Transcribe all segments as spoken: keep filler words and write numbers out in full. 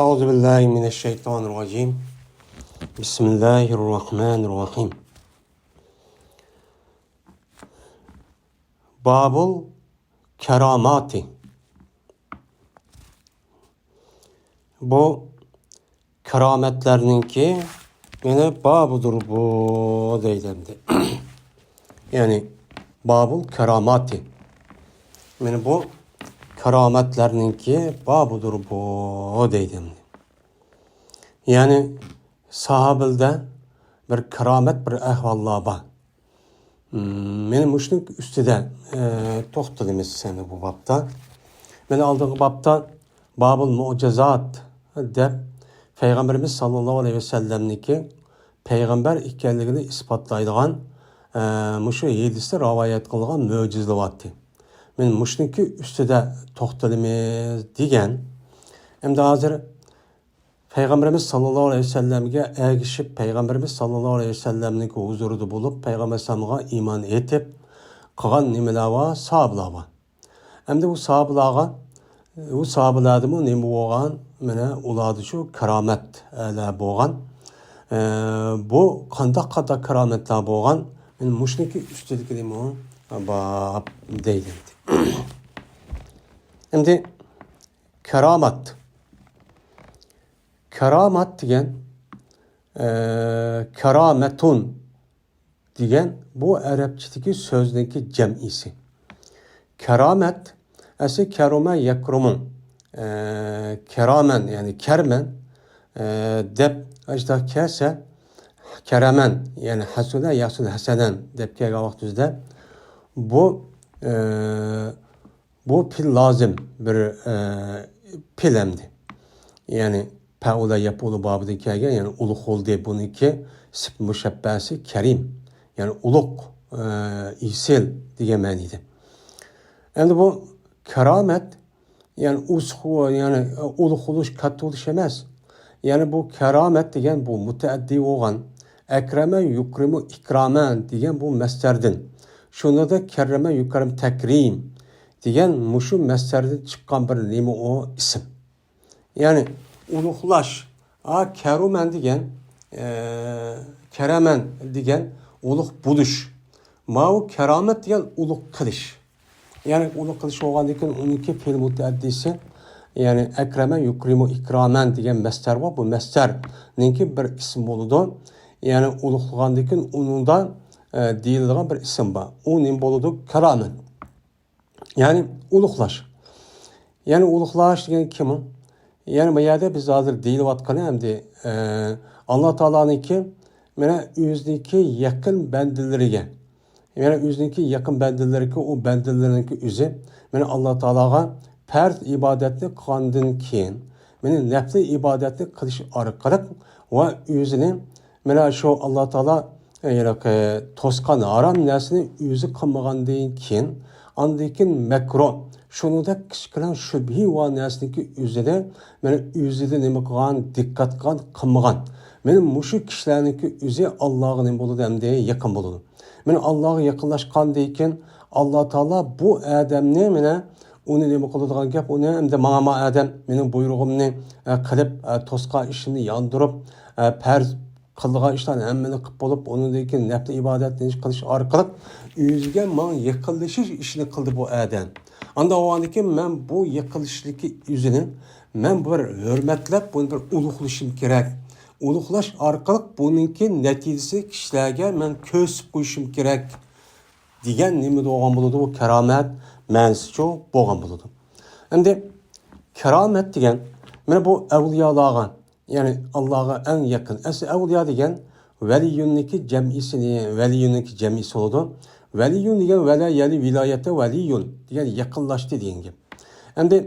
أعوذ بالله من الشيطان الرجيم. بسم الله الرحمن الرحيم. بابۇل كاراماتى. بۇ كارامەتلەرنىڭكى مېنى بابىدۇر بۇ دەيدۇ ئەمدى. يەنى بابۇل كاراماتى. مېنى بۇ كارامەتلەرنىڭكى بابىدۇر بۇ دەيدۇ ئەمدى. يەنى ساھابىلدە بىر كارامەت، بىر ئەھۋاللار بار. مم، مېنى مۇشۇنىڭ ئۈستىدە، ئە، توختىلىمىز سەن بۇ بابتا. مېنى ئالدىنقى بابتا بابۇل مۇجىزات دەپ پەيغەمبىرىمىز ساللاللاھۇ ئەلەيھى ۋەسەللەمنىڭكى پەيغەمبەر ئىكەنلىكىنى ئىسپاتلايدىغان، ئە، مۇشۇ ھەدىسنى رىۋايەت قىلغان مۆجىزىلەر بارتى. مېنى مۇشۇنىڭكى ئۈستىدە توختىلىمىز دېگەن. ئەمدى ھازىر پەيغەمبىرىمىز ساللاللاھۇ ئەلەيھى ۋەسەللەمگە ئەگىشىپ، پەيغەمبىرىمىز ساللاللاھۇ ئەلەيھى ۋەسەللەمنىڭ ھۇزۇرىدا بولۇپ، پەيغەمبەر ئەلەيھىسسالامغا ئىمان ئېيتىپ قىلغان نېمىلەر بار؟ ساھابىلار بار. ئەمدى بۇ ساھابىلارغا، بۇ ساھابىلەردىمۇ نېمە بولغان؟ مانا ئۇلاردا شۇ كارامەتلەر بولغان. ئە، بۇ قانداق، قانداق كارامەتلەر بولغان؟ مانا مۇشۇنىڭكى ئۈستىدىكى نېمە بار دەيدۇ. ئەمدى كارامەت. كارامەت دېگەن، ئە، كارامەتۇن دېگەن بۇ ئەرەبچىدىكى سۆزنىڭكى جەمئىسى. كارامەت، ئەسلى كەرۇمە يەكرۇمۇ. ئە، كارامەن، يەنى كەرمەن، ئە، دەپ ئاشۇنداق كەلسە، كەرەمەن، يەنى ھەسۇنە يەسۇن ھەسەنەن دەپ كەلگەن ۋاقتىمىزدا بۇ، ئە، بۇ پېئىل لازىم بىر، ئە، پېئىل ئەمدى. يەنى پەئۇلە يەپئۇلۇ بابىدىن كەلگەن، يەنى ئۇلۇغ بولدى. بۇنىڭكى سىپەت مۇشەببەسى كەرىم. يەنى ئۇلۇغ، ئە، ئېسىل دېگەن مەنىدە. ئەمدى بۇ كارامەت، يەنى ئۇسخۇ، يەنى ئۇلۇغ بولۇش، كاتتا بولۇش ئەمەس. يەنى بۇ كارامەت دېگەن بۇ مۇتەئەددى بولغان، ئەكرەمە يۇكرىمۇ ئىكرامەن دېگەن بۇ مەسدەردىن. شۇنىڭدا كەررەمە يۇكرىم تەكرىم دېگەن مۇشۇ مەسدەردىن چىققان بىر نېمە ئۇ ئىسىم. يەنى ئۇلۇغلاش. ئا، كەرۇمەن دېگەن، ئە، كەرەمەن دېگەن ئۇلۇغ بولۇش. ماۋۇ كارامەت دېگەن ئۇلۇغ قىلىش. يەنى ئۇلۇغ قىلىش بولغاندىن كېيىن ئۇنىڭكى پېئىل مۇتەئەددىسى، يەنى ئەكرەمە يۇكرىمۇ ئىكرامەن دېگەن مەسدەر بار. بۇ مەسدەرنىڭكى بىر ئىسمى بولىدۇ. يەنى ئۇلۇغلىغاندىن كېيىن ئۇنىڭدا، ئە، دېيىلىدىغان بىر ئىسىم بار. ئۇ نېمە بولىدۇ؟ كارامەت. يەنى ئۇلۇغلاش. يەنى ئۇلۇغلاش دېگەن كىم ئۇ؟ يەنى بۇ يەردە بىز ھازىر دېيىلىۋاتقىنى ئەمدى، ئە، ئاللا تائالانىڭكى، مانا، ئۆزىنىڭكى يېقىن بەندىلىرىگە، مانا، ئۆزىنىڭكى يېقىن بەندىلىرىگە، ئۇ بەندىلىرىنىڭكى ئۆزى، مانا، ئاللا تائالاغا پەرز ئىبادەتنى قىلغاندىن كېيىن، مانا، نەپلى ئىبادەتنى قىلىش ئارقىلىق ۋە ئۆزىنى مانا شۇ ئاللا تائالا، ھېلىقى توسقان ھارام نەرسىنى ئۆزى قىلمىغاندىن كېيىن، ئاندىن كېيىن مەكرۇھ، شۇنىڭدەك كىچىككىنە شۈبھە بار نەرسىنىڭكى ئۆزىنى، مانا ئۆزىدە نېمە قىلغان، دىققەت قىلغان، قىلمىغان. مانا مۇشۇ كىشىلەرنىڭكى ئۆزى ئاللاغا نېمە بولىدۇ، ئەمدى يېقىن بولىدۇ. مانا ئاللاغا يېقىنلاشقاندىن كېيىن، ئاللا تائالا بۇ ئادەمنى، مانا ئۇنى نېمە قىلىدىغان گەپ، ئۇنى ئەمدى ماڭا، ما ئادەم، مېنىڭ بۇيرۇغۇمنى، ئە، قىلىپ، ئە، توسقان ئىشىمنى ياندۇرۇپ، ئە، پەرز قىلىدىغان ئىشلارنى ھەممىنى قىلىپ بولۇپ، ئۇنىڭدىن كېيىن نەپلى ئىبادەتنى قىلىش ئارقىلىق ئۆزىگە ماڭا يېقىنلىشىش ئىشىنى قىلدى بۇ ئادەم. ئاندا بولغاندىن كېيىن مەن بۇ يېقىنلىشىشنىڭكى ئۆزىنى مەن بىر ھۆرمەتلەپ، بۇنى بىر ئۇلۇغلىشىم كېرەك. ئۇلۇغلاش ئارقىلىق بۇنىڭكى نەتىجىسىنى كىشىلەرگە مەن كۆرسىتىپ قويۇشۇم كېرەك دېگەن نېمە بولغان بولىدۇ؟ بۇ كارامەت مەنىسىچۇ بولغان بولىدۇ. ئەمدى كارامەت دېگەن، مانا بۇ ئەۋلىيالارغا، يەنى ئاللاغا ئەڭ يېقىن. ئەسلى ئەۋلىيا دېگەن ۋەلىيۇننىڭكى جەمئىسىنى، ۋەلىيۇننىڭكى جەمئىسى بولىدۇ. ۋەلىيۇن دېگەن ۋەلە يەلى ۋىلايەتە ۋەلىيۇن دېگەن يېقىنلاشتى دېگەن گەپ. ئەمدى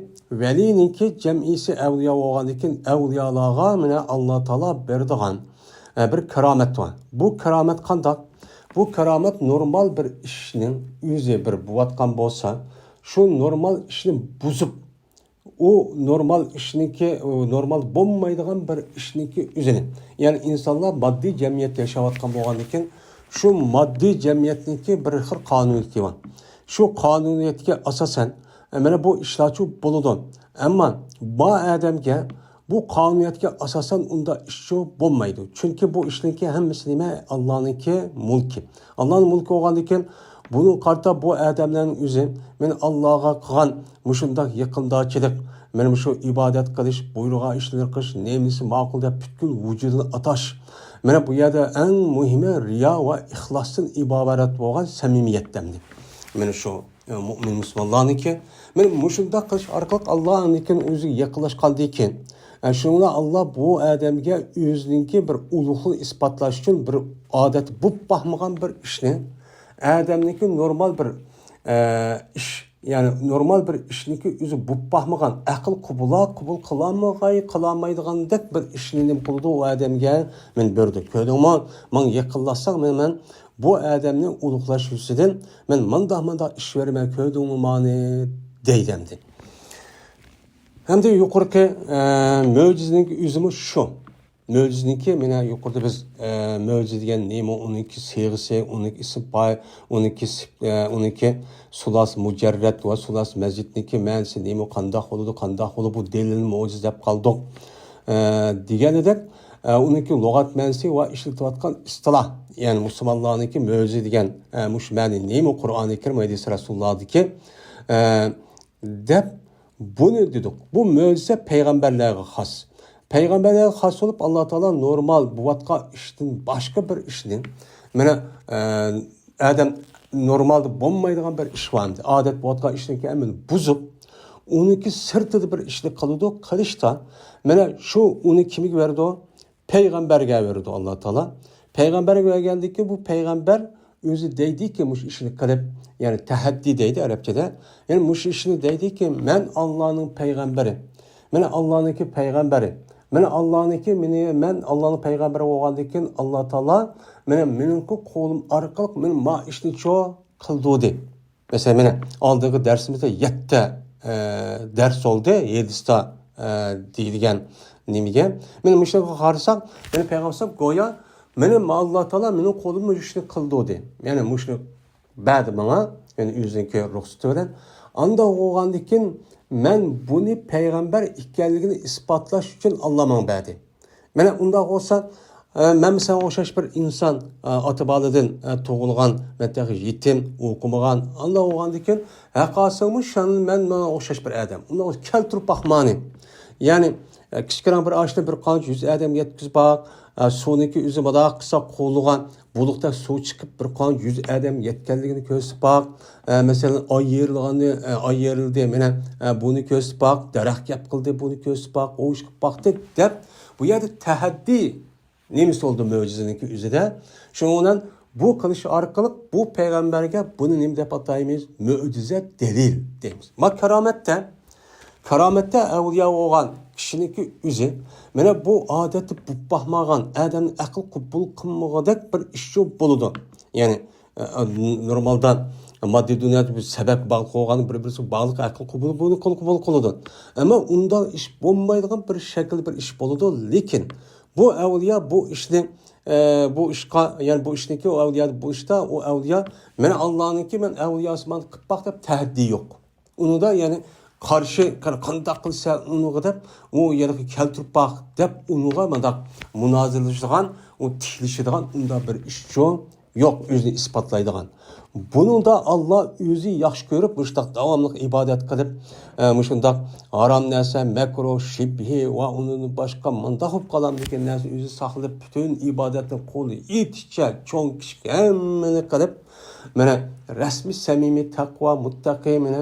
ۋەلىينىڭكى جەمئىسى ئەۋلىيا بولغاندىن كېيىن ئەۋلىيالارغا مانا ئاللا تائالا بېرىدىغان، ئە، بىر كارامەت بار. بۇ كارامەت قانداق؟ بۇ كارامەت نورمال بىر ئىشنىڭ ئۆزى بىر بولۇۋاتقان بولسا، شۇ نورمال ئىشنى بۇزۇپ، ئۇ نورمال ئىشنىڭكى، ئۇ نورمال بولمايدىغان بىر ئىشنىڭكى ئۆزىنى. يەنى ئىنسانلار ماددىي جەمئىيەتتە ياشاۋاتقان بولغاندىكىن، شۇ ماددىي جەمئىيەتنىڭكى بىر خىل قانۇنىيىتى بار. شۇ قانۇنىيەتكە ئاساسەن، مانا بۇ ئىشلارچۇ بولىدۇ. ئەمما بار ئادەمگە بۇ قانۇنىيەتكە ئاساسەن ئۇنداق ئىشچۇ بولمايدۇ. چۈنكى بۇ ئىشنىڭكى ھەممىسى نېمە؟ ئاللانىڭكى مۈلكى. ئاللانىڭ مۈلكى بولغاندىكىن، بۇنىڭغا قارىتا بۇ ئادەملەرنىڭ ئۆزى مەن ئاللاغا قىلغان مۇشۇنداق يېقىندارچىلىق، مەن مۇشۇ ئىبادەت قىلىش، بۇيرۇغان ئىشلىرىنى قىلىش، نېمىسى ماقۇل دەپ پۈتكۈل ۋۇجۇدىنى ئاتاش. مەن بۇ يەردە ئەڭ مۇھىمى رىيا ۋە ئىخلاستىن ئىبارەت بولغان سەمىمىيەت دەمدى. مەن شۇ ئە، مۆمىن مۇسۇلمانلارنىڭكى، مەن مۇشۇنداق قىلىش ئارقىلىق ئاللانىڭكى ئۆزىگە يېقىنلاشقاندىن كېيىن، ئە، شۇنىڭ بىلەن ئاللا بۇ ئادەمگە ئۆزىنىڭكى بىر ئۇلۇغلۇقىنى ئىسپاتلاش ئۈچۈن بىر ئادەتتە بولۇپ باقمىغان بىر ئىشنى، ئادەمنىڭكى نورمال بىر، ئە، ئىش، يەنى نورمال بىر ئىشنىڭكى ئۆزى بولۇپ باقمىغان، ئەقىل قوبۇلا قوبۇل قىلالمىغاي، قىلالمايدىغاندەك بىر ئىشنى نېمە قىلىدۇ ئۇ ئادەمگە؟ مەن بەردى. كۆردۈڭمۇ؟ ماڭا يېقىنلاشساڭ، مەن، مەن بۇ ئادەمنى ئۇلۇغلاش يۈزىسىدىن مەن مانداق-مانداق ئىش بېرىمەن، كۆردۈڭمۇ مانى؟ دەيدۇ ئەمدى. ھەمدە يۇقىرىقى، ئە، مۆجىزىنىڭكى ئۆزىمۇ شۇ. مۆجىزىنىڭكى، مانا يۇقىرىدا بىز، ئە، مۆجىزە دېگەن نېمە، ئۇنىڭكى سىيغىسى، ئۇنىڭكى ئىسمى پاي، ئۇنىڭكى سىپ-، ئە، ئۇنىڭكى سۇلاس مۇجەررەت ۋە سۇلاس مەزىدنىڭكى مەنىسى نېمە، قانداق بولىدۇ، قانداق بولىدۇ، بۇ دەلىل مۆجىزە دەپ قالدۇق. ئە، دېگەندەك، ئە، ئۇنىڭكى لۇغەت مەنىسى ۋە ئىشلىتىۋاتقان ئىستىلاھ، يەنى مۇسۇلمانلارنىڭكى مۆجىزە دېگەن، ئە، مۇشۇ مەنە نېمە قۇرئانى كەرىم ھەدىسى رەسۇلۇللاھدىكى، ئە، دەپ بۇنى دېدۇق. بۇ مۆجىزە پەيغەمبەرلەرگە خاس. پەيغەمبەرلەرگە خاس بولۇپ، ئاللا تائالا نورمال بولۇۋاتقان ئىشتىن باشقا بىر ئىشنى، مانا، ئە، ئادەم نورمالدا بولمايدىغان بىر ئىش بار ئەمدى. ئادەت بولۇۋاتقان ئىشنىڭكى ئەمىلى بۇزۇپ، ئۇنىڭكى سىرتىدا بىر ئىشنى قىلىدۇ، قىلىشتا، مانا شۇ ئۇنى كىمگە بېرىدۇ؟ پەيغەمبەرگە بېرىدۇ ئاللا تائالا. پەيغەمبەرگە بەرگەندىن كېيىن بۇ پەيغەمبەر ئۆزى دەيدىكى، مۇشۇ ئىشنى قىلىپ، يەنى تەھەددىي دەيدۇ ئەرەبچىدە. يەنى مۇشۇ ئىشنى دەيدىكى، مەن ئاللانىڭ پەيغەمبىرى. مەن ئاللانىڭكى پەيغەمبىرى. مەن ئاللانىڭكى، مېنى، مەن ئاللانىڭ پەيغەمبىرى بولغاندىن كېيىن ئاللا تائالا مېنى، مېنىڭكى قولۇم ئارقىلىق مېنى ما ئىشنى چو قىلدۇردى. مەسىلەن، مانا ئالدىنقى دەرسىمىزدە يەتتە، ئە، دەرس بولدى، ھېدىستا، ئە، دېيىلگەن نېمىگە. مانا مۇشۇنىڭغا قارىساق، مانا پەيغەمبەر گويا مېنى ئاللا تائالا مېنىڭ قولۇمدا مۇشۇنى قىلدۇردى. يەنى مۇشۇنى بەردى ماڭا، يەنى ئۆزىنىڭكى رۇخسىتى بىلەن. ئانداق بولغاندىن كېيىن مەن بۇنى پەيغەمبەر ئىكەنلىكىنى ئىسپاتلاش ئۈچۈن ئاللا ماڭا بەردى. مانا ئۇنداق بولسا، ئە، مەن ساڭا ئوخشاش بىر ئىنسان، ئە، ئاتا بالىدىن، ئە، تۇغۇلغان، مەن تېخى يېتىم، ئوقۇمىغان، ئانداق بولغاندىكىن، ھەققاسىڭمۇ شان مەن ماڭا ئوخشاش بىر ئادەم. ئۇنداق بولسا كەلتۈرۈپ باق مانى. يەنى، ئە، كىچىككىنە بىر ئاشنى بىر قانچە يۈز ئادەم يەتكۈزۈپ باق، ئە، سۇنىڭكى ئۆزى مۇنداق قىلسا قۇۋلىغان، بۇلۇقتەك سۇ چىقىپ بىر قانچە يۈز ئادەم يەتكەنلىكىنى كۆرسىتىپ باق. ئە، مەسىلەن، ئاي يېرىلغاننى، ئە، ئاي يېرىلدى، مانا، ئە، بۇنى كۆرسىتىپ باق، دەرەخ گەپ قىلدى، بۇنى كۆرسىتىپ باق، ئۇ ئىش قىلىپ باقتى دەپ، بۇ يەردە تەھەددىي نېمىسى بولدى مۆجىزىنىڭكى ئۆزىدە. شۇنىڭ بىلەن بۇ قىلىش ئارقىلىق بۇ پەيغەمبەرگە بۇنى نېمە دەپ ئاتايمىز؟ مۆجىزە، دەلىل دەيمىز. ما كارامەتتە، كارامەتتە ئەۋلىيا بولغان كىشىنىڭكى ئۆزى، مانا بۇ ئادەتتە بولۇپ باقمىغان، ئادەمنىڭ ئەقلى قوبۇل قىلمىغۇدەك بىر ئىشچۇ بولىدۇ. يەنى، ئە، نورمالدا ماددىي دۇنيادا بىر سەۋەب باغلىق بولغان، بىر-بىرسىگە باغلىق ئەقىل قوبۇل، بۇنى قوبۇل قىلىدۇ. ئەمما ئۇنداق ئىش بولمايدىغان بىر شەكىل، بىر ئىش بولىدۇ. لېكىن بۇ ئەۋلىيا بۇ ئىشنى، ئە، بۇ ئىشقا، يەنى بۇ ئىشنىڭكى ئۇ ئەۋلىيا، بۇ ئىشتا ئۇ ئەۋلىيا، مەن ئاللانىڭكى، مەن ئەۋلىياسىمان، قىلىپ باق دەپ تەھەددىي يوق. ئۇنىڭدا يەنى قارشى، قانداق قىلسا ئۇنىڭغا دەپ، ئۇ يەرگە كەلتۈرۈپ باق دەپ ئۇنىڭغا مۇنداق مۇنازىرىلىشىدىغان، ئۇ تىكلىشىدىغان ئۇنداق بىر ئىشچۇ يوق، ئۆزىنى ئىسپاتلايدىغان. بۇنىڭدا ئاللا ئۆزى ياخشى كۆرۈپ، مۇشۇنداق داۋاملىق ئىبادەت قىلىپ، ئە، مۇشۇنداق ھارام نەرسە، مەكرۇھ، شۈبھە ۋە ئۇنىڭدىن باشقا مۇنداق بولۇپ قالامدىكىن نەرسە ئۆزى ساقلىنىپ، پۈتۈن ئىبادەتنى قول يېتىشىچە چوڭ كىچىك ھەممىنى قىلىپ، مانا رەسمىي سەمىمىي تەقۋا مۇتتەقى، مانا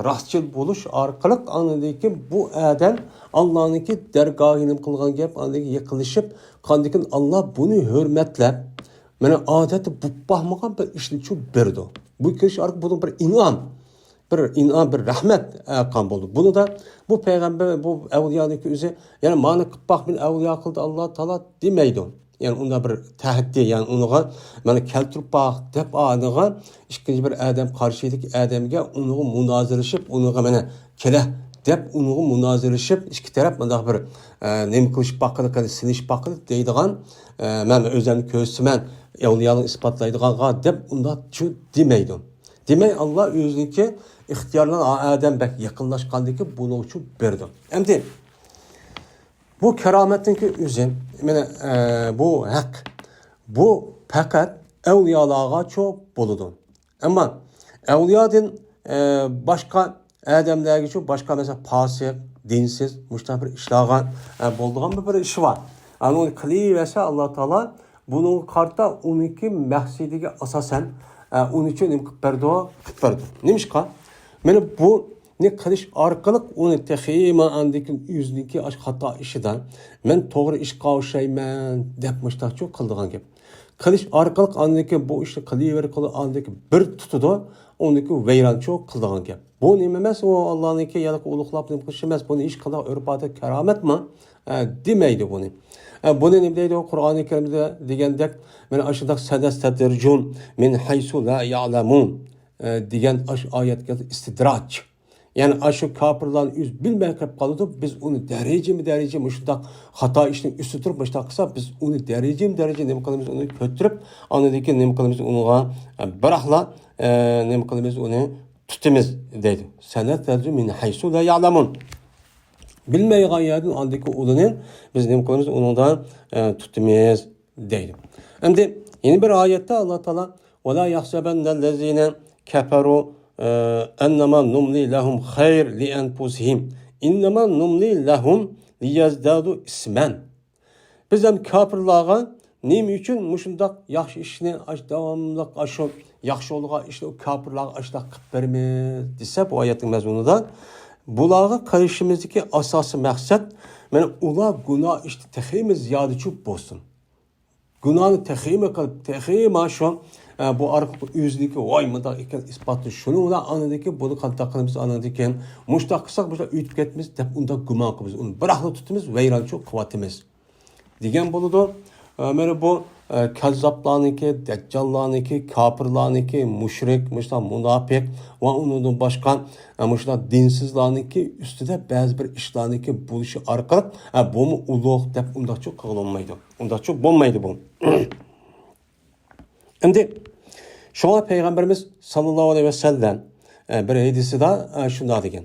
راستچىل بولۇش ئارقىلىق ئاندىن كېيىن بۇ ئادەم ئاللانىڭكى دەرگاھى نېمە قىلغان گەپ، ئاندىن كېيىن يېقىنلىشىپ، قاندىن كېيىن ئاللا بۇنى ھۆرمەتلەپ، مانا ئادەتتە بولۇپ باقمىغان بىر ئىشنى چۈشۈرۈپ بېرىدۇ. بۇ كېلىش ئارقىلىق بۇنىڭ بىر ئىنئام، بىر ئىنئام، بىر رەھمەت ئەقام بولدى. بۇنىڭدا بۇ پەيغەمبەر، بۇ ئەۋلىيانىڭكى ئۆزى، يەنى مانا قىلىپ باق، مېنى ئەۋلىيا قىلدى ئاللا تائالا دېمەيدۇ. يەنى ئۇندا بىر تەھەددىي، يەنى ئۇنىڭغا مانا كەلتۈرۈپ باق دەپ ئانىغا ئىككىنچى بىر ئادەم، قارشىدىكى ئادەمگە ئۇنىڭغا مۇنازىرىلىشىپ، ئۇنىڭغا مانا كېلە دەپ ئۇنىڭغا مۇنازىرىلىشىپ، ئىككى تەرەپ مۇنداق بىر، ئە، نېمە قىلىشىپ باققىلى، قېنى سىنىشىپ باققىلى دەيدىغان، ئە، مەن ئۆزۈمنى كۆرسىتىمەن، ئەۋلىيالىقنى ئىسپاتلايدىغانغا دەپ ئۇنداق چۈ دېمەيدۇ. دېمەي، ئاللا ئۆزىنىڭكى ئىختىيارلىرىنى ئادەم بەك يېقىنلاشقاندىكى بۇنىڭ ئۈچۈن بېرىدۇ. ئەمدى بۇ كارامەتنىڭكى ئۆزى، مانا، ئە، بۇ ھەق، بۇ پەقەت ئەۋلىيالارغاچۇ بولىدۇ. ئەمما ئەۋلىيادىن، ئە، باشقا ئادەملەرگىچۇ، باشقا، مەسىلەن، پاسىق، دىنسىز، مۇشۇنداق بىر ئىشلارغا، ئە، بولىدىغان بىر، بىر ئىشى بار. ئەنە ئۇنى قىلىۋەرسە، ئاللا تائالا بۇنىڭغا قارىتا ئۇنىڭكى مەقسىتىگە ئاساسەن، ئە، ئۇنىچۇ نېمە قىلىپ بەردى؟ قىلىپ بەردى. نېمىشقا؟ مانا بۇنى قىلىش ئارقىلىق ئۇنى تېخىمۇ ئاندىن كېيىن ئۆزىنىڭكى ئاشۇ خاتا ئىشىدا، مەن توغرا ئىشقا ئوخشايمەن دەپ مۇشتاقچۇ قىلىدىغان گەپ. قىلىش ئارقىلىق ئاندىن كېيىن بۇ ئىشنى قىلىۋېرىپ، ئاندىن كېيىن بىر تۇتىدۇ، ئۇنىڭكى ۋەيرانچۇ قىلىدىغان گەپ. بۇ نېمە ئەمەس، ئۇ ئاللانىڭكى يەنە ئۇلۇغلاپ نېمە قىلىش ئەمەس. بۇنى ھېچقانداق ئۆرپ-ئادەت، كارامەتمۇ، ئە، دېمەيدۇ بۇنى. ئە، بۇنى نېمە دەيدۇ؟ قۇرئانى كەرىمدە دېگەندەك، مانا ئاشۇنداق «سەنەستەدرىجۇھۇم مىن ھەيسۇ لا يەئلەمۇن» دېگەن ئاشۇ ئايەتكە ئىستىدراج. يەنى ئاشۇ كاپىرلارنى ئۆزى بىلمەي قېلىپ قالىدۇ. بىز ئۇنى دەرىجىمۇ دەرىجە مۇشۇنداق خاتا ئىشنىڭ ئۈستىدە تۇرۇپ مۇشۇنداق قىلسا، بىز ئۇنى دەرىجىمۇ دەرىجە نېمە قىلىمىز، ئۇنى كۆتۈرۈپ، ئاندىن كېيىن نېمە قىلىمىز، ئۇنىڭغا، ئە، بىراقلا، ئە، نېمە قىلىمىز، ئۇنى تۇتىمىز دەيدۇ. «سەنەستەدرىجۇھۇم مىن ھەيسۇ لا يەئلەمۇن». بىلمەيدىغان يەردىن ئاندىكى ئۇلىنى بىز نېمە قىلىمىز، ئۇنىڭدا، ئە، تۇتىمىز دەيدۇ. ئەمدى يەنە بىر ئايەتتە ئاللا تائالا: «ولا يحسبن الذين كفروا، ئە، أنما نملي لهم خير لأنفسهم، إنما نملي لهم ليزدادوا إثما». بىز ھەم كاپىرلارغا نېمە ئۈچۈن مۇشۇنداق ياخشى ئىشنى ئاش-، داۋاملىق ئاشۇ ياخشى بولىدىغان ئىشنى ئۇ كاپىرلارغا ئاشۇنداق قىلىپ بېرىمىز دېسە، بۇ ئايەتنىڭ مەزمۇنىدا بۇلارغا قىلىشىمىزدىكى ئاساسىي مەقسەت، مانا، ئۇلار گۇناھ ئىشتا تېخىمۇ زىيادىچۇ بولسۇن. گۇناھنى تېخىمۇ قىلىپ، تېخىمۇ شۇ، ئە، بۇ ئارقىلىق ئۆزىنىڭكى ۋاي مۇنداق ئىكەن ئىسپاتلىشى. شۇنىڭ بىلەن ئاندىن كېيىن بۇنى قانداق قىلىمىز، ئاندىن كېيىن مۇشۇنداق قىلساق، مۇشۇنداق ئۆتۈپ كەتىمىز دەپ ئۇنداق گۇمان قىلىمىز. ئۇنى بىراقلا تۇتىمىز، ۋەيرانچۇ قىلىۋاتىمىز دېگەن بولىدۇ. ئە، مانا بۇ، ئە، كەززاپلارنىڭكى، دەججاللارنىڭكى، كاپىرلارنىڭكى، مۇشرىك، مۇشۇنداق مۇناپىق ۋە ئۇنىڭدىن باشقا، ئە، مۇشۇنداق دىنسىزلارنىڭكى ئۈستىدە بەزى بىر ئىشلارنىڭكى بولۇشى ئارقىلىق، ئە، بۇمۇ ئۇلۇغ دەپ ئۇنداقچۇ قىلغىلى بولمايدۇ. ئۇنداقچۇ بولمايدۇ بۇ. ئەمدى شۇڭا پەيغەمبىرىمىز ساللاللاھۇ ئەلەيھى ۋەسەللەم، ئە، بىر ھەدىسىدا، ئە، شۇنداق دېگەن: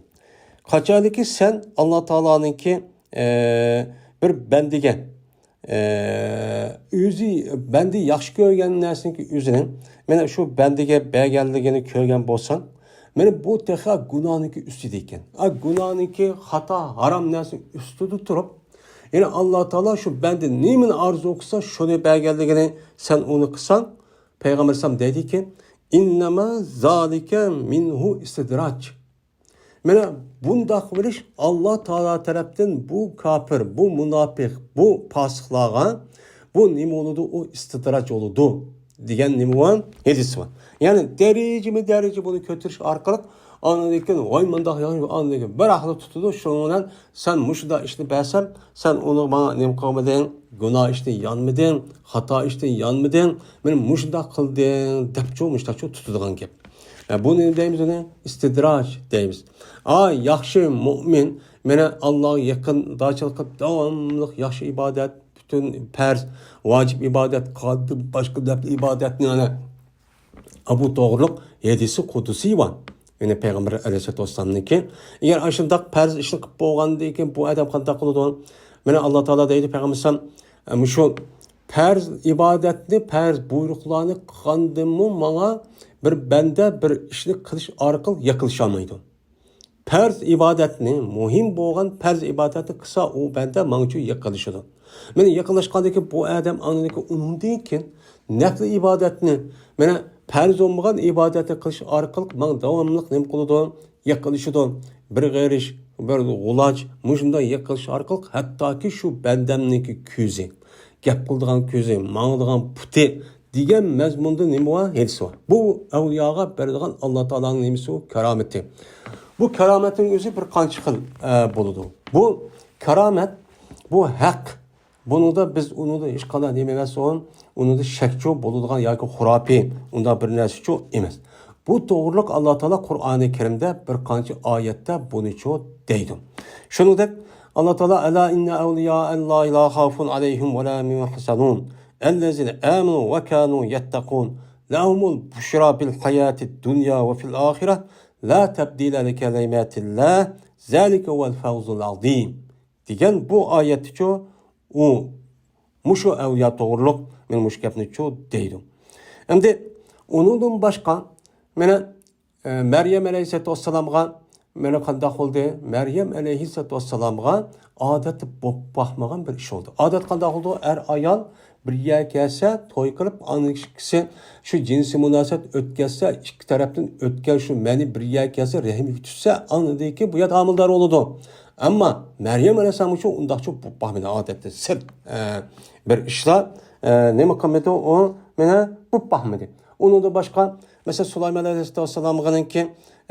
«قاچانكى سەن ئاللا تائالانىڭكى، ئە، بىر بەندىگە، ئە، ئۆزى، بەندە ياخشى كۆرگەن نەرسىنىڭكى ئۆزىنىڭ مانا شۇ بەندىگە بەرگەنلىكىنى كۆرگەن بولساڭ، مانا بۇ تېخى گۇناھنىڭكى ئۈستىدە ئىكەن. ئا، گۇناھنىڭكى خاتا، ھارام نەرسىنىڭ ئۈستىدە تۇرۇپ، يەنى ئاللا تائالا شۇ بەندە نېمىنى ئارزۇ قىلسا، شۇنى بەرگەنلىكىنى سەن ئۇنى قىلساڭ»، پەيغەمبەر ئەلەيھىسسالام دەيدىكى، «إنما ذلك منه استدراج». مانا بۇنداق بىر ئىش ئاللا تائالا تەرەپتىن بۇ كاپىر، بۇ مۇناپىق، بۇ پاسىقلارغا بۇ نېمە بولىدۇ؟ ئۇ ئىستىدراج بولىدۇ دېگەن نېمە بار؟ ھەدىس بار. يەنى دەرىجىمۇ دەرىجە بۇنى كۆتۈرۈش ئارقىلىق، ئاندىن كېيىن ۋاي مۇنداق ياخشى، ئاندىن كېيىن بىراقلا تۇتىدۇ. شۇنىڭ بىلەن سەن مۇشۇنداق ئىشنى بەرسەم، سەن ئۇنى ماڭا نېمە قىلمىدىڭ؟ گۇناھ ئىشتىن يانمىدىڭ، خاتا ئىشتىن يانمىدىڭ. مېنى مۇشۇنداق قىلدىڭ دەپچۇ، مۇشۇنداقچۇ تۇتىدىغان گەپ. ئە، بۇنى دەيمىز، ئۇنى ئىستىدراج دەيمىز. ئا، ياخشى مۇئمىن، مانا ئاللاغا يېقىندارچىلىق قىلىپ، داۋاملىق ياخشى ئىبادەت، پۈتۈن پەرز، ۋاجىپ ئىبادەت، قاددىن باشقا نەپلى ئىبادەتنى، ئەنە، ئا، بۇ توغرۇلۇق ھەدىسى قۇدسىي بار. يەنى پەيغەمبەر ئەلەيھىسسالاتۇ ۋەسسالامنىڭكى. ئەگەر ئاشۇنداق پەرز ئىشنى قىلىپ بولغاندىن كېيىن بۇ ئادەم قانداق قىلىدۇ؟ مانا ئاللا تائالا دەيدۇ، پەيغەمبەر ئەلەيھىسسالام، ئە، مۇشۇ پەرز ئىبادەتنى، پەرز بۇيرۇقلارنى قىلغاندىنمۇ ماڭا بىر بەندە بىر ئىشنى قىلىش ئارقىلىق يېقىنلىشالمايدۇ. پەرز ئىبادەتنى، مۇھىم بولغان پەرز ئىبادەتنى قىلسا، ئۇ بەندە ماڭىچۇ يېقىنلىشىدۇ. مانا يېقىنلاشقاندىن كېيىن بۇ ئادەم ئاندىن كېيىن، ئۇنىڭدىن كېيىن نەپلى ئىبادەتنى، مانا پەرز بولمىغان ئىبادەتنى قىلىش ئارقىلىق ماڭا داۋاملىق نېمە قىلىدۇ؟ يېقىنلىشىدۇ. بىر غېرىش، بىر غۇلاچ، مۇشۇنداق يېقىنلىشىش ئارقىلىق ھەتتاكى شۇ بەندەمنىڭكى كۆزى، گەپ قىلىدىغان كۆزى، ماڭىدىغان پۇتى، دېگەن مەزمۇندا نېمە بار؟ ھەدىس بار. بۇ ئەۋلىياغا بېرىدىغان ئاللا تائالانىڭ نېمىسى ئۇ؟ كارامىتى. بۇ كارامەتنىڭ ئۆزى بىر قانچە خىل، ئە، بولىدۇ. بۇ كارامەت، بۇ ھەق. بۇنىڭدا بىز ئۇنىڭدا ھېچقانداق نېمە ئەمەس، ئۇ، ئۇنىڭدا شەكچۇ بولىدىغان ياكى خۇراپىي، ئۇنداق بىر نەرسىچۇ ئەمەس. بۇ توغرۇلۇق ئاللا تائالا قۇرئانى كەرىمدە بىر قانچە ئايەتتە بۇنىچۇ دەيدۇ. شۇنىڭدەك ئاللا تائالا: «ألا إن أولياء الله لا خوف عليهم ولا هم يحزنون. الذين آمنوا وكانوا يتقون. لهم البشرى في الحياة الدنيا وفي الآخرة. لا تبديل لكلمات الله. ذلك هو الفوز العظيم.» دېگەن بۇ ئايەتتىچۇ ئۇ مۇشۇ ئەۋلىيا توغرۇلۇق مەن مۇشۇ گەپنىچۇ دەيدۇ. ئەمدى ئۇنىڭدىن باشقا مانا، ئە، مەريەم ئەلەيھىسسالاتۇ ۋەسسالامغا مانا قانداق بولدى؟ مەريەم ئەلەيھىسسالاتۇ ۋەسسالامغا ئادەتتە بولۇپ باقمىغان بىر ئىش بولدى. ئادەت قانداق بولىدۇ؟ ئەر ئايال بىر يەرگە كەلسە، توي قىلىپ، ئاندىن ئىككىسى شۇ جىنسىي مۇناسىۋەت ئۆتكەزسە، ئىككى تەرەپتىن ئۆتكەن شۇ مەنى بىر يەرگە كەلسە، رەھىمگە چۈشسە، ئاندىن كېيىن بۇ يەردە ھامىلىدار بولىدۇ. ئەمما مەريەم ئەلەيھىسسالام ئۈچۈن ئۇنداقچە بولۇپ باقمىدى. ئادەتتە سىرت، ئە، بىر ئىشلار، ئە، نېمە قىلمىدى؟ ئۇ مانا بولۇپ باقمىدى. ئۇنىڭدىن باشقا، مەسىلەن، سۇلايمان ئەلەيھىسسالامغىنىڭكى،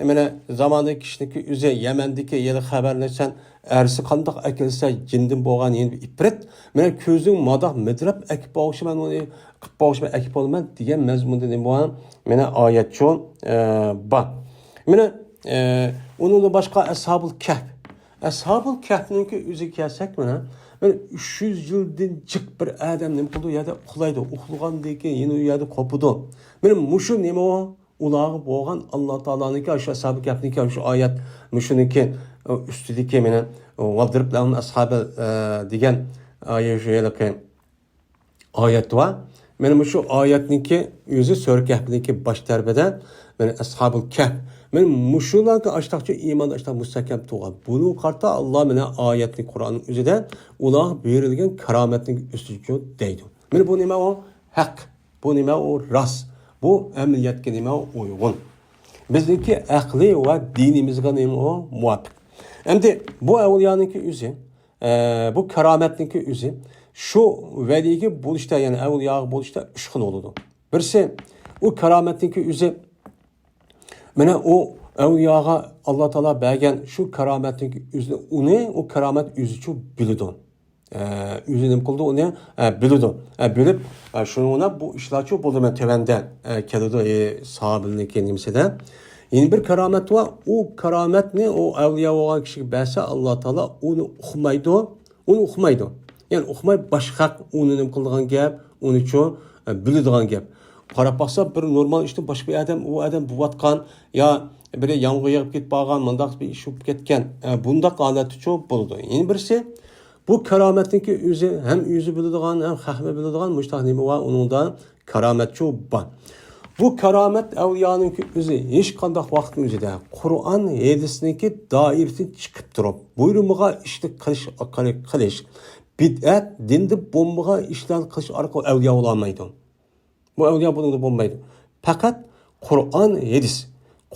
مانا زامانىدىكى كىشىنىڭكى ئۆزى يەمەندىكى يەنە خەۋەرنى سەن ئەرسى قانداق ئەكەلسە، جىندىن بولغان يەنە بىر ئىپرىت، مانا كۆزۈڭ ماداق مىدىرلاپ ئەكىپ باقمىشى، مەن ئۇنى قىلىپ باقمىشى، مەن ئەكىپ بولىمەن دېگەن مەزمۇندا نېمە بار؟ مانا ئايەتچۇ، ئە، بار. مانا، ئە، ئۇنىڭدىن باشقا ئەسھابۇل كەھپ. ئەسھابۇل كەھپنىڭكى ئۆزىگە كەلسەك، مانا، مانا ئۈچ يۈز يىلدىن جىق بىر ئادەم نېمە قىلىدۇ؟ يەردە ئۇخلايدۇ. ئۇخلىغاندىن كېيىن يەنە ئۇ يەردە قوپىدۇ. مانا مۇشۇ نېمە ئۇ؟ ئۇلارغا بولغان ئاللا تائالانىڭكى، شۇ ئەسھابۇل كەھپنىڭكى، شۇ ئايەت، مۇشۇنىڭكى ئۈستىدىكى مانا، ۋەزرىب لەھۇم ئەسھابەل، ئە، دېگەن ئايەت، شۇ ھېلىقى ئايەت بار. مانا مۇشۇ ئايەتنىڭكى ئۆزى سۈرە كەھپنىڭكى باش تەرىپىدە، مانا ئەسھابۇل كەھپ. مانا مۇشۇلارغا ئاشتاقچە ئىماندا ئاشتاق مۇستەھكەم تۇرغان. بۇنىڭغا قارىتا ئاللا مانا ئايەتنى قۇرئاننىڭ ئۆزىدە ئۇلارغا بېرىلگەن كارامەتنىڭ ئۈستىچۇ دەيدۇ. مانا بۇ نېمە ئۇ؟ ھەق. بۇ نېمە ئۇ؟ راست. بۇ ئەمەلىيەتكە نېمە ئۇ؟ ئۇيغۇن. بىزنىڭكى ئەقلىي ۋە دىنىمىزغا نېمە ئۇ؟ مۇۋاپىق. ئەمدى بۇ ئەۋلىيانىڭكى ئۆزى، ئە، بۇ كارامەتنىڭكى ئۆزى شۇ ۋەلىيگە بولۇشتا، يەنى ئەۋلىياغا بولۇشتا ئۈچ خىل بولىدۇ. بىرسى، ئۇ كارامەتنىڭكى ئۆزى، مانا ئۇ ئەۋلىياغا ئاللا تائالا بەرگەن شۇ كارامەتنىڭكى ئۆزىنى، ئۇنى ئۇ كارامەت ئۆزىچۇ بىلىدۇ. ئە، ئۆزى نېمە قىلىدۇ؟ ئۇنى، ئە، بىلىدۇ. ئە، بىلىپ، ئە، شۇنىڭ بىلەن بۇ ئىشلارچۇ بولىدۇ، مەن تۆۋەندە، ئە، كېلىدۇ، ئە، ساھابىلىنىڭكى نېمىسىدە. يەنە بىر كارامەت بار. ئۇ كارامەتنى ئۇ ئەۋلىيا بولغان كىشىگە بەرسە، ئاللا تائالا ئۇنى ئۇقمايدۇ. ئۇنى ئۇقمايدۇ. يەنى ئۇقماي، باشقا خەق ئۇنى نېمە قىلىدىغان گەپ، ئۇنىچۇ، ئە، بىلىدىغان گەپ. قاراپ باقسا، بىر نورمال ئىشنى باشقا بىر ئادەم، ئۇ ئادەم بوۋاتقان، يا بىرى يامغۇر يېغىپ كېتىپ قالغان، مۇنداق بىر ئىش بولۇپ كەتكەن، ئە، بۇنداق ھالەتتىچۇ بولىدۇ. يەنە بىرسى، بۇ كارامەتنىڭكى ئۆزى ھەم ئۆزى بىلىدىغان، ھەم خەقمۇ بىلىدىغان مۇشۇنداق نېمە بار، ئۇنىڭدا كارامەتچۇ بار. بۇ كارامەت ئەۋلىيانىڭكى ئۆزى ھېچقانداق ۋاقىتنىڭ ئۆزىدە قۇرئان، ھەدىسنىڭكى دائىرىسىدىن چىقىپ تۇرۇپ، بۇيرۇمىغان ئىشنى قىلىش، قىلىش، قىلىش، بىدئەت، دىندا بولمىغان ئىشلارنى قىلىش ئارقىلىق ئەۋلىيا بولالمايدۇ. بۇ ئەۋلىيا بۇنىڭدا بولمايدۇ. پەقەت قۇرئان، ھەدىس.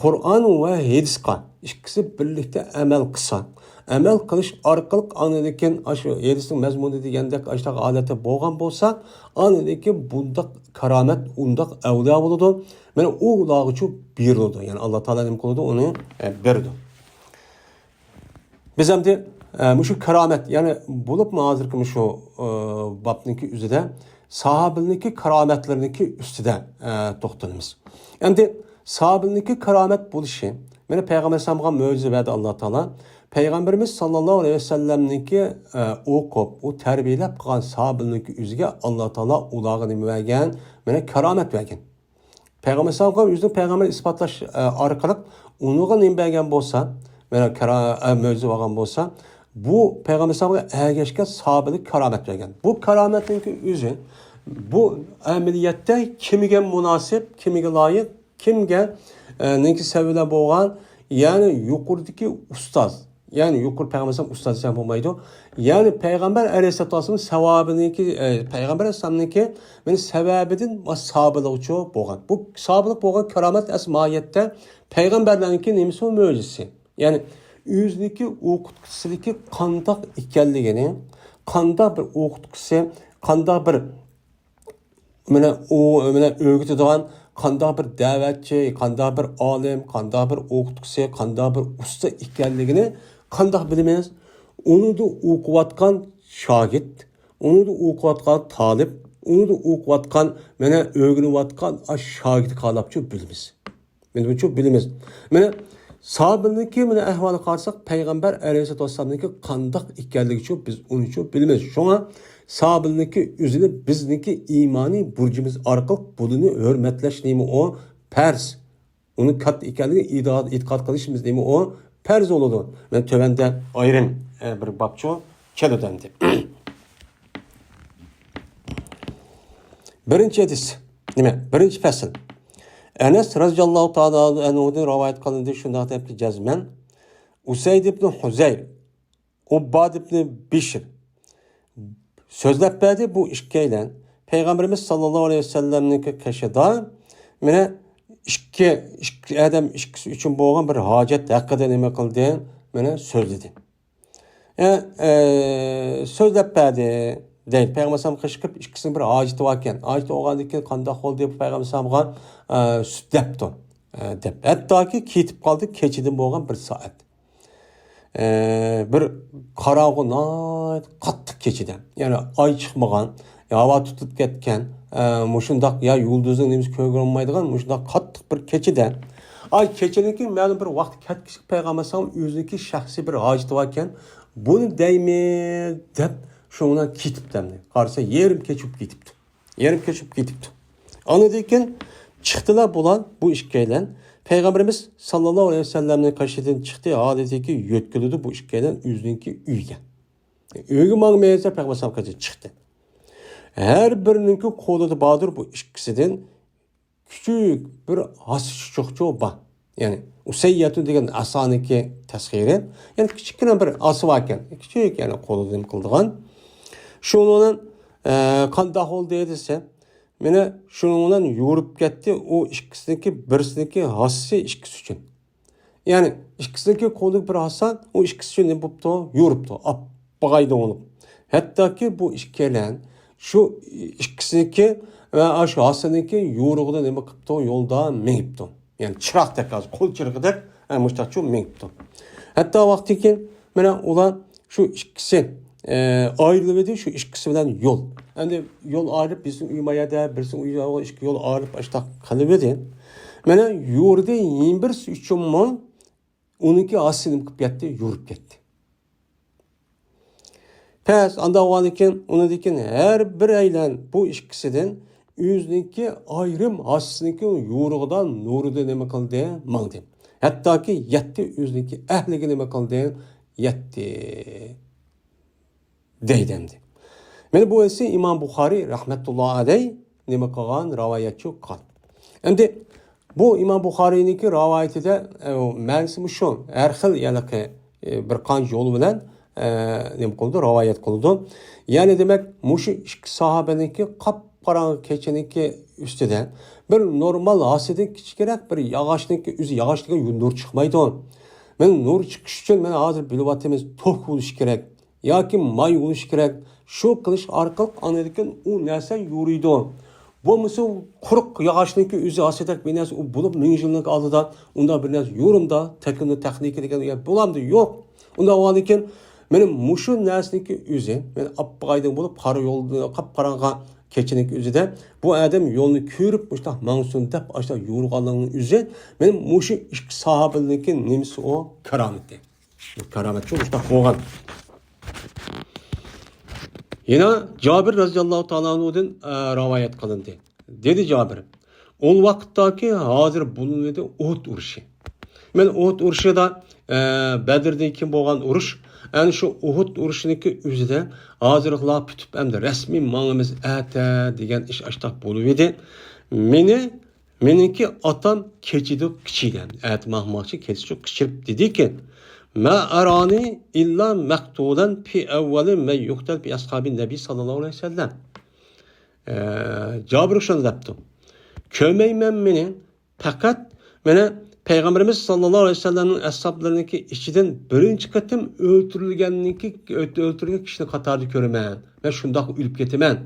قۇرئان ۋە ھەدىسقا ئىككىسى بىرلىكتە ئەمەل قىلسا، ئەمەل قىلىش ئارقىلىق ئاندىن كېيىن ئاشۇ ھەدىسنىڭ مەزمۇنى دېگەندەك ئاشۇنداق ھالەتتە بولغان بولسا، ئاندىن كېيىن بۇنداق كارامەت، ئۇنداق ئەۋلىيا بولىدۇ. مانا ئۇلارغىچۇ بېرىلىدۇ. يەنى ئاللا تائالا نېمە قىلىدۇ؟ ئۇنى، ئە، بېرىدۇ. بىز ئەمدى، ئە، مۇشۇ كارامەت، يەنى بولۇپمۇ ھازىرقى مۇشۇ، ئە، بابنىڭكى ئۆزىدە ساھابىلىرىنىڭكى كارامەتلىرىنىڭكى ئۈستىدە، ئە، توختىلىمىز. ئەمدى ساھابىلىرىنىڭكى كارامەت بولۇشى، مانا پەيغەمبەر ئەلەيھىسسالامغا مۆجىزە بەردى ئاللا تائالا. پەيغەمبىرىمىز ساللاللاھۇ ئەلەيھى ۋەسەللەمنىڭكى، ئە، ئوقۇپ، ئۇ تەربىيەلەپ قىلغان ساھابىلىرىنىڭكى ئۆزىگە ئاللا تائالا ئۇلارغا نېمە بەرگەن؟ مانا كارامەت بەرگەن. پەيغەمبەر ئەلەيھىسسالامغا ئۆزىنىڭ پەيغەمبەر ئىسپاتلاش، ئە، ئارقىلىق ئۇنىڭغا نېمە بەرگەن بولسا، مانا كارا-، ئە، مۆجىزە بەرگەن بولسا، بۇ پەيغەمبەر ئەلەيھىسسالامغا ئەگەشكەن ساھابىلەرگە كارامەت بەرگەن. بۇ كارامەتنىڭكى ئۆزى، بۇ ئەمەلىيەتتە كىمگە مۇناسىپ، كىمگە لايىق، كىمگە، ئە، نىڭكى سەۋىلەر بولغان، يەنى يۇقىرىدىكى ئۇستاز، يەنى يۇقىرى پەيغەمبەر ئەلەيھىسسالام ئۇستاز دېسەم بولمايدۇ. يەنى پەيغەمبەر ئەلەيھىسسالام ساۋابىنىڭكى، ئە، پەيغەمبەر ئەلەيھىسسالامنىڭكى، يەنى سەۋەبىدىن ساھابىلىقچۇ بولغان. بۇ ساھابىلىق بولغان كارامەت ئەس ماھىيەتتە پەيغەمبەرلەرنىڭكى نېمىسى؟ مۆجىزىسى. يەنى ئۆزىنىڭكى ئوقۇتقۇچىسىنىڭكى قانداق ئىكەنلىكىنى، قانداق بىر ئوقۇتقۇچىسى، قانداق بىر مانا ئۇ، مانا ئۆگىتىدىغان قانداق بىر دەۋەتچى، قانداق بىر ئالىم، قانداق بىر ئوقۇتقۇچىسى، قانداق بىر ئۇستا ئىكەنلىكىنى قانداق بىلىمىز؟ ئۇنىڭدا ئوقۇۋاتقان شاگىرت، ئۇنىڭدا ئوقۇۋاتقان تالىپ، ئۇنىڭدا ئوقۇۋاتقان، مانا ئۆگىنىۋاتقان ئاشۇ شاگىرتقا قاراپچۇ بىلىمىز. مانا بۇنچۇ بىلىمىز. مانا سابىلنىڭكى مانا ئەھۋالىغا قارىساق، پەيغەمبەر ئەلەيھىسسالاتۇ ۋەسسالامنىڭكى قانداق ئىكەنلىكىچۇ بىز ئۇنىچۇ بىلىمىز. شۇڭا سابىلنىڭكى ئۆزىنى بىزنىڭكى ئىمانىي بۇرجىمىز ئارقىلىق بۇنى ھۆرمەتلەش نېمە ئۇ؟ پەرز. ئۇنىڭ كاتتا ئىكەنلىكىگە ئېتىقاد، ئېتىقاد قىلىشىمىز نېمە ئۇ؟ پەرز بولىدۇ. مانا تۆۋەندە ئايرىم، ئە، بىر بابچۇ كېلىدۇ ئەمدى. بىرىنچى ھەدىس، نېمە؟ بىرىنچى پەسىل. ئەنەس رەزىياللاھۇ تائالا ئەنھۇدىن رىۋايەت قىلىندى، شۇنداق دەپتۇ جەزمەن. ئۇسەيد ئىبن ھۇزەير، ئۇبباد ئىبن بىشر سۆزلەپ بەردى، بۇ ئىككىيلەن پەيغەمبىرىمىز ساللاللاھۇ ئەلەيھى ۋەسەللەمنىڭكى قېشىدا مانا ئىككى، ئىككى ئادەم ئىككىسى ئۈچۈن بولغان بىر ھاجەت ھەققىدە نېمە قىلدى؟ مانا سۆزلىدى. ئە، ئە، سۆزلەپ بەردى دەيدۇ. پەيغەمبەر ئەلەيھىسسالام قېشىغا كىرىپ، ئىككىسىنىڭ بىر ھاجىتى باركەن. ھاجىتى بولغاندىن كېيىن قانداق بولدى؟ بۇ پەيغەمبەر ئەلەيھىسسالامغا، ئە، سۈت دەپتۇ. ئە، دەپ. ھەتتاكى كېتىپ قالدى، كېچىدىن بولغان بىر سائەت. ئە، بىر قاراڭغۇ، ناھايىتى قاتتىق كېچىدە. يەنى ئاي چىقمىغان، ھاۋا تۇتۇپ كەتكەن، ئە، مۇشۇنداق يا يۇلدۇزنىڭ نېمىسى كۆرۈنمەيدىغان مۇشۇنداق قاتتىق بىر كېچىدە. ئاي كېچىنىڭكى مەلۇم بىر ۋاقىت كەتكۈچە پەيغەمبەر ئەلەيھىسسالام ئۆزىنىڭكى شەخسىي بىر ھاجىتى باركەن، بۇنى دەيمەن دەپ شۇنىڭ بىلەن كېتىپتۇ ئەمدى. قارىسا يېرىم كېچە بولۇپ كېتىپتۇ. يېرىم كېچە بولۇپ كېتىپتۇ. ئاندىن كېيىن چىقتىلار بۇلار، بۇ ئىككىيلەن. پەيغەمبىرىمىز ساللاللاھۇ ئەلەيھى ۋەسەللەمنىڭ قېشىدىن چىقتى، ھالىتىكى يۆتكىلىدى بۇ ئىككىيلەن ئۆزىنىڭكى ئۆيىگە. ئۆيگە ماڭمايسا پەيغەمبەر ئەلەيھىسسالام قېشىدىن چىقتى. ھەر بىرىنىڭكى قولىدا باردۇر بۇ ئىككىسىدىن كۈچۈك بىر ھاسا چۇچۇقچۇ بار. يەنى ئۇسەييەتۇ دېگەن ئاسانىڭكى تەسخىرى. يەنى كىچىككىنە بىر ھاسا باركەن. كىچىك، يەنى قولىدا نېمە قىلىدىغان. شۇنىڭ بىلەن، ئە، قانداق بولدى دېسە، مانا شۇنىڭ بىلەن يورۇپ كەتتى. ئۇ ئىككىسىنىڭكى، بىرسىنىڭكى ھاسىسى ئىككىسى ئۈچۈن. يەنى ئىككىسىنىڭكى قولىدىكى بىر ھاسا، ئۇ ئىككىسى ئۈچۈن نېمە بوپتۇ؟ يورۇپتۇ. ئاپپىغايدىڭ بولۇپ. ھەتتاكى بۇ ئىككىيلەن شۇ ئىككىسىنىڭكى ۋە شۇ ھاسىنىڭكى يورۇقىدا نېمە قىپتۇ؟ يولدا مېڭىپتۇ. يەنى چىراغدەك ھازىر، قول چىرىغىدەك، ئە، مۇشتاقچۇ مېڭىپتۇ. ھەتتا ۋاقتىكىن مانا ئۇلار شۇ ئىككىسى، ئە، ئايرىلىۋىدى، شۇ ئىككىسى بىلەن يول. ئەمدى يول ئايرىپ، بىرسىنىڭ ئۆيى ما يەردە، بىرسىنىڭ ئۆيى ئىككى يول ئايرىپ، ئاشتاق قىلىۋىدى. مانا يورۇدى، يەنە بىرسى ئۈچۈنمۇ ئۇنىڭكى ھاسىسى نېمە قىلىپ كەتتى؟ يورۇپ كەتتى. پەس، ئانداق بولغاندىكىن، ئۇنىڭدىكىن ھەر بىرەيلەن بۇ ئىككىسىدىن ئۆزىنىڭكى ئايرىم ھاسىسىنىڭكى يورۇقىدا، نۇرىدا نېمە قىلدى؟ ماڭدى. ھەتتاكى يەتتى، ئۆزىنىڭكى ئەھلىگە نېمە قىلدى؟ يەتتى. دەيدۇ ئەمدى. مانا بۇ ئەسلى ئىمام بۇخارىي رەھمەتۇللا ئەلەي نېمە قىلغان؟ رىۋايەتچى قىلغان. ئەمدى بۇ ئىمام بۇخارىينىڭكى رىۋايىتىدە، ئە، مەنىسى مۇشۇ. ھەر خىل، يەنى، ئە، بىر قانچە يول بىلەن، ئە، نېمە قىلىدۇ؟ رىۋايەت قىلىدۇ. يەنى دېمەك، مۇشۇ ئىككى ساھابىنىڭكى قاپقاراڭغۇ كېچىنىڭكى ئۈستىدە بىر نورمال ھاسىدىن كىچىكرەك بىر ياغاچنىڭكى ئۆزى، ياغاچتىن نۇر چىقمايدۇ. مانا نۇر چىقىش ئۈچۈن، مانا ھازىر بىلىۋاتىمىز، توك بولۇشى كېرەك. ياكى ماي بولۇشى كېرەك. شۇ قىلىش ئارقىلىق ئاندىن كېيىن ئۇ نەرسە يورۇيدۇ. بولمىسا قۇرۇق ياغاچنىڭكى ئۆزى ھاسىدەك بىر نەرسە، ئۇ بولۇپ مىڭ يىلنىڭ ئالدىدا ئۇنداق بىر نەرسە يورۇمدا، تېكنو تېخنىكا دېگەن گەپ بولامدۇ؟ يوق. ئۇنداق بولغاندىن كېيىن مانا مۇشۇ نەرسىنىڭكى ئۆزى، مانا ئاپپىغايدىڭ بولۇپ قارا يولدا، قاپقاراڭغۇ كېچىنىڭكى ئۆزىدە بۇ ئادەم يولنى كۆرۈپ مۇشۇنداق ماڭسۇن دەپ ئاشۇنداق يورۇغانلىقىنىڭ ئۆزى مانا مۇشۇ ئىككى ساھابىنىڭكى نېمىسى ئۇ؟ كارامىتى. كارامەتچۇ مۇشۇنداق بولغان. يەنە جابىر رەزىياللاھۇ تائالا ئەنھۇدىن، ئە، رىۋايەت قىلىندى. دېدى جابىر، ئۇ ۋاقىتتاكى ھازىر بولۇنۇۋىدى ئۇھۇد ئۇرۇشى. مەن ئۇھۇد ئۇرۇشىدا، ئە، بەدردىن كېيىن بولغان ئۇرۇش، ئەنە شۇ ئۇھۇد ئۇرۇشىنىڭكى ئۆزىدە ھازىرقىلا پۈتۈپ ئەمدى رەسمىي ماڭىمىز ئەتە دېگەن ئىش ئاشتاق بولۇۋىدى. مېنى مېنىڭكى ئاتام كېچىدە كىچىدە، ئەتە ماڭماقچى كېچىچۇ قىچىرىپ دېدىكى، ما ئەرانى ئىللا مەقتۇلەن پى ئەۋۋەلى مەن يۇقتەل پى ئەسھابى نەبى ساللاللاھۇ ئەلەيھى ۋەسەللەم. ئە، جابىر شۇنى دەپتۇ. كۆرمەيمەن مېنى، پەقەت مانا پەيغەمبىرىمىز ساللاللاھۇ ئەلەيھى ۋەسەللەمنىڭ ئەسھابلىرىنىڭكى ئىچىدىن بىرىنچى قېتىم ئۆلتۈرۈلگەننىڭكى، ئۆلتۈرۈلگەن كىشىنىڭ قاتارىدا كۆرىمەن. مەن شۇنداق ئۆلۈپ كېتىمەن.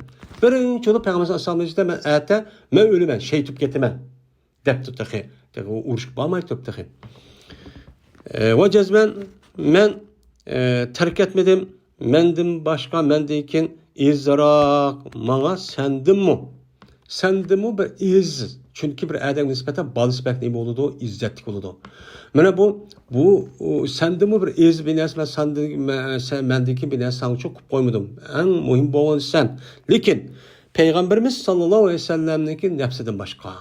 بىرىنچى بولۇپ پەيغەمبەر ئەلەيھىسسالام دېسە، مەن ئەتە مەن ئۆلىمەن، شېھىت بولۇپ كېتىمەن، دەپتۇ تېخى. تېخى ئۇ ئۇرۇشقا بارماي تۇرۇپ تېخى. ئە، ۋە جەزمەن مەن، ئە، تەرك ئەتمىدىم. مەندىن باشقا، مەندىن كېيىن ئېزىزراق ماڭا سەندىنمۇ، سەندىنمۇ بىر ئېزىز. چۈنكى بىر ئادەمگە نىسبەتەن بالىسى بەك نېمە بولىدۇ؟ ئىززەتلىك بولىدۇ. مانا بۇ، بۇ، ئۇ، سەندىنمۇ بىر ئېزىز بىر نەرسە مەن سەندىن، مەن، سەن، مەندىن كېيىن بىر نەرسە ساڭىچۇ قىلىپ قويمىدىم. ئەڭ مۇھىم بولغان سەن. لېكىن پەيغەمبىرىمىز ساللاللاھۇ ئەلەيھى ۋەسەللەمنىڭكى نەپسىدىن باشقا.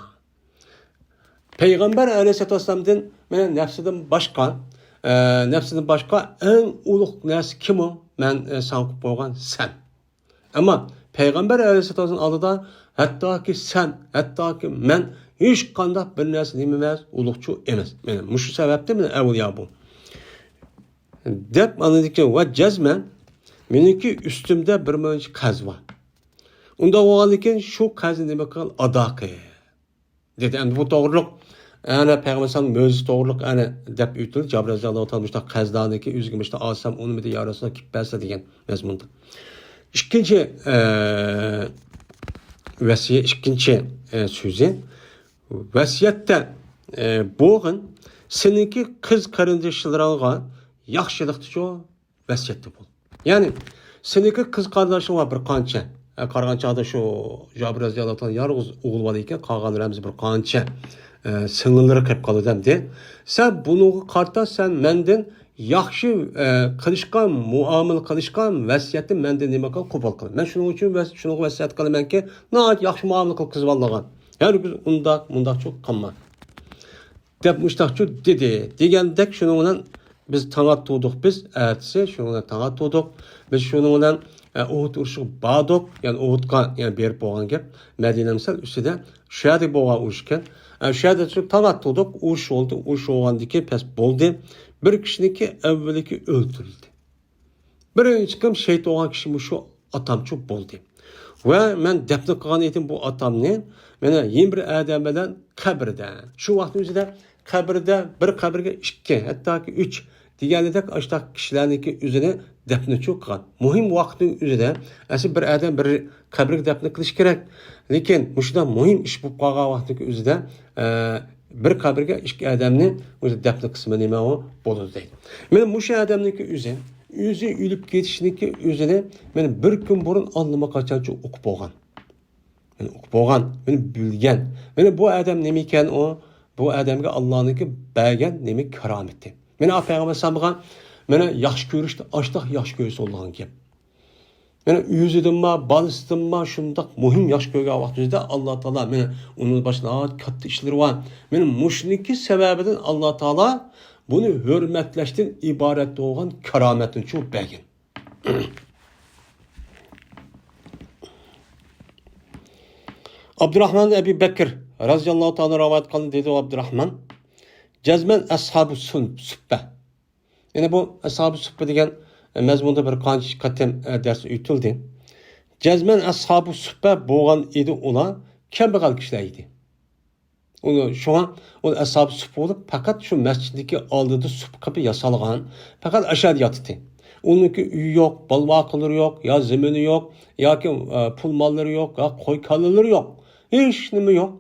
پەيغەمبەر ئەلەيھىسسالاتۇ ۋەسسالامدىن مانا نەپسىدىن باشقا، ئە، نەپسىدىن باشقا ئەڭ ئۇلۇغ نەرسە كىمۇ؟ مەن، ئە، ساڭا قىلىپ قويغان سەن. ئەمما پەيغەمبەر ئەلەيھىسسالاتۇ ۋەسسالام ئالدىدا ھەتتاكى سەن، ھەتتاكى مەن ھېچقانداق بىر نەرسە نېمە ئەمەس، ئۇلۇغچۇ ئەمەس. مانا مۇشۇ سەۋەبتىن مانا ئەۋلىيا بۇ. دەپ ئاندىن كېيىن ۋە جەزمەن مېنىڭكى ئۈستۈمدە بىر مۇنچە قەرز بار. ئۇنداق بولغاندىن كېيىن شۇ قەرزنى نېمە قىل، ئادا قىل. دېدى. ئەمدى بۇ توغرۇلۇق، ئەنە پەيغەمبەر ئەلەيھىسسالام مۆجىزە توغرۇلۇق، ئەنە دەپ ئۆتۈلدى. جابىر رەزىياللاھۇ تائالا مۇشۇنداق قەرزدارنىڭكى ئۆزىگە مۇشۇنداق ئالسام، ئۇنى مىدە يا رەسۇلاللا كېلىپ بەرسە دېگەن مەزمۇندا. ئىككىنچى، ئە، ۋەسىيەت، ئىككىنچى، ئە، سۆزى، ۋەسىيەتتە، ئە، بولغىن سېنىڭكى قىز قېرىنداشلىرىڭغا ياخشىلىقتىچۇ ۋەسىيەتتە بول. يەنى، سېنىڭكى قىز قارداشلىرىڭ بار بىر قانچە. ئە، قارىغان چاغدا شۇ جابىر رەزىياللاھۇ تائالا يالغۇز ئوغلى بار ئىكەن، قالغانلىرى ھەممىسى بىر قانچە، ئە، سىڭىللىرى قېلىپ قالىدۇ ئەمدى. سەن بۇنىڭغا قارىتا سەن مەندىن ياخشى، ئە، قىلىشقا، مۇئامىلە قىلىشقا ۋەسىيەتنى مەندىن نېمە قىل، قوبۇل قىل. مەن شۇنىڭ ئۈچۈن ۋەس-، شۇنىڭغا ۋەسىيەت قىلىمەنكى، ناھايىتى ياخشى مۇئامىلە قىل قىز بالىلارغا. ھەرگىز ئۇنداق، مۇنداقچۇ قىلما. دەپ مۇشتاقچۇ دېدى. دېگەندەك شۇنىڭ بىلەن بىز تاڭ ئاتتۇردۇق. بىز ئەتىسى شۇنىڭ بىلەن تاڭ ئاتتۇردۇق. بىز شۇنىڭ بىلەن، ئە، ئوھۇد ئۇرۇشىغا باردۇق. يەنى ئوھۇدقا، يەنى بېرىپ بولغان گەپ. مەدىنە مىسال ئۈستىدە شۇ يەردە بولغان ئۇرۇش ئىكەن. ئە، شۇ يەردە شۇ تاڭ ئاتتۇردۇق. ئۇرۇش بولدى. ئۇرۇش بولغاندىن كېيىن پەس بولدى. بىر كىشىنىڭكى ئەۋۋىلىكى ئۆلتۈرۈلدى. بىرىنچى كىم شېھىت بولغان كىشى مۇشۇ ئاتامچۇ بولدى. ۋە مەن دەپنە قىلغان ئىدىم بۇ ئاتامنى، مانا يەنە بىر ئادەم بىلەن قەبرىدە. شۇ ۋاقىتنىڭ ئۆزىدە قەبرىدە بىر قەبرىگە ئىككى، ھەتتاكى ئۈچ دېگەنلىكتەك ئاشتاق كىشىلەرنىڭكى ئۆزىنى دەپنىچۇ قىلغان. مۇھىم ۋاقىتنىڭ ئۆزىدە ئەسلى بىر ئادەم بىر قەبرىگە دەپنە قىلىش كېرەك. لېكىن مۇشۇنداق مۇھىم ئىش بولۇپ قالغان ۋاقىتنىڭكى ئۆزىدە، ئە، بىر قەبرىگە ئىككى ئادەمنى ئۆزى دەپنە قىلسا نېمە ئۇ بولىدۇ دەيدۇ. مانا مۇشۇ ئادەمنىڭكى ئۆزى ئۆزى ئۆلۈپ كېتىشنىڭكى ئۆزىنى مانا بىر كۈن بۇرۇن ئاللىماقاچانچۇ ئۇقۇپ بولغان. مانا ئۇقۇپ بولغان، مانا بىلگەن. مانا بۇ ئادەم نېمە ئىكەن ئۇ؟ بۇ ئادەمگە ئاللانىڭكى بەرگەن نېمە كارامىتى. مانا پەيغەمبەر ئەلەيھىسسالامغا مانا ياخشى كۆرۈشتە ئاشتاق ياخشى كۆرسە بولىدىغان گەپ. مانا ئۆزىدىنما، بالىسىدىنما شۇنداق مۇھىم ياخشى كۆرگەن ۋاقتىدا ئاللا تائالا مانا ئۇنىڭ باشىدا ناھايىتى كاتتا ئىشلىرى بار. مانا مۇشۇنىڭكى سەۋەبىدىن ئاللا تائالا بۇنى ھۆرمەتلەشتىن ئىبارەت بولغان كارامەتنىچۇ بەرگەن. ئابدۇراخمان ئەبى بەكىر رەزىياللاھۇ تائالا رىۋايەت قىلدى، دېدى ئابدۇراخمان، جەزمەن ئەسھابۇ سۇن-، سۇپپە. يەنى بۇ ئەسھابۇ سۇپپە دېگەن مەزمۇندا بىر قانچە قېتىم، ئە، دەرس ئۆتۈلدى. جەزمەن ئەسھابۇ سۇپپە بولغان ئىدى، ئۇلار كەمبەغەل كىشىلەر ئىدى. ئۇ، شۇڭا ئۇ ئەسھابۇ سۇپپە بولۇپ، پەقەت شۇ مەسچىتتىكى ئالدىدا سۇپپا قىلىپ ياسالغان، پەقەت ئاشۇ يەردە ياتىتى. ئۇنىڭكى ئۆيى يوق، بالا-ۋاقىلىرى يوق، يا زېمىنى يوق، ياكى، ئە، پۇل-ماللىرى يوق، يا قوي-كالىلىرى يوق. ھېچ نېمە يوق.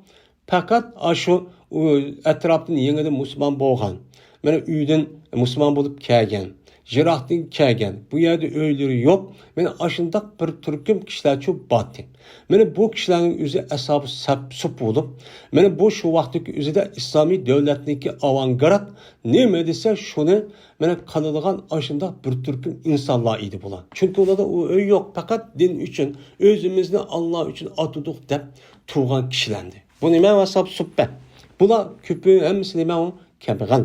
پەقەت ئاشۇ، ئۇ، ئەتراپتىن يېڭىدىن مۇسۇلمان بولغان، مانا ئۆيدىن مۇسۇلمان بولۇپ كەلگەن، يىراقتىن كەلگەن، بۇ يەردە ئۆيلىرى يوق، مانا ئاشۇنداق بىر تۈركۈم كىشىلەرچۇ بارتى. مانا بۇ كىشىلەرنىڭ ئۆزى ئەسھابۇ سەپ-، سۇپپە بولۇپ، مانا بۇ شۇ ۋاقىتتىكى ئۆزىدە ئىسلامىي دۆلەتنىڭكى ئاۋانگارد نېمە دېسە شۇنى مانا قىلىدىغان ئاشۇنداق بىر تۈركۈم ئىنسانلار ئىدى بۇلار. چۈنكى ئۇلاردا ئۇ ئۆي يوق، پەقەت دىن ئۈچۈن، ئۆزىمىزنى ئاللا ئۈچۈن ئاتىدۇق دەپ تۇرغان كىشىلەردى. بۇ نېمە ئەسھاب سۇپپە؟ بۇلار كۆپى ھەممىسى نېمە ئۇ؟ كەمبەغەل.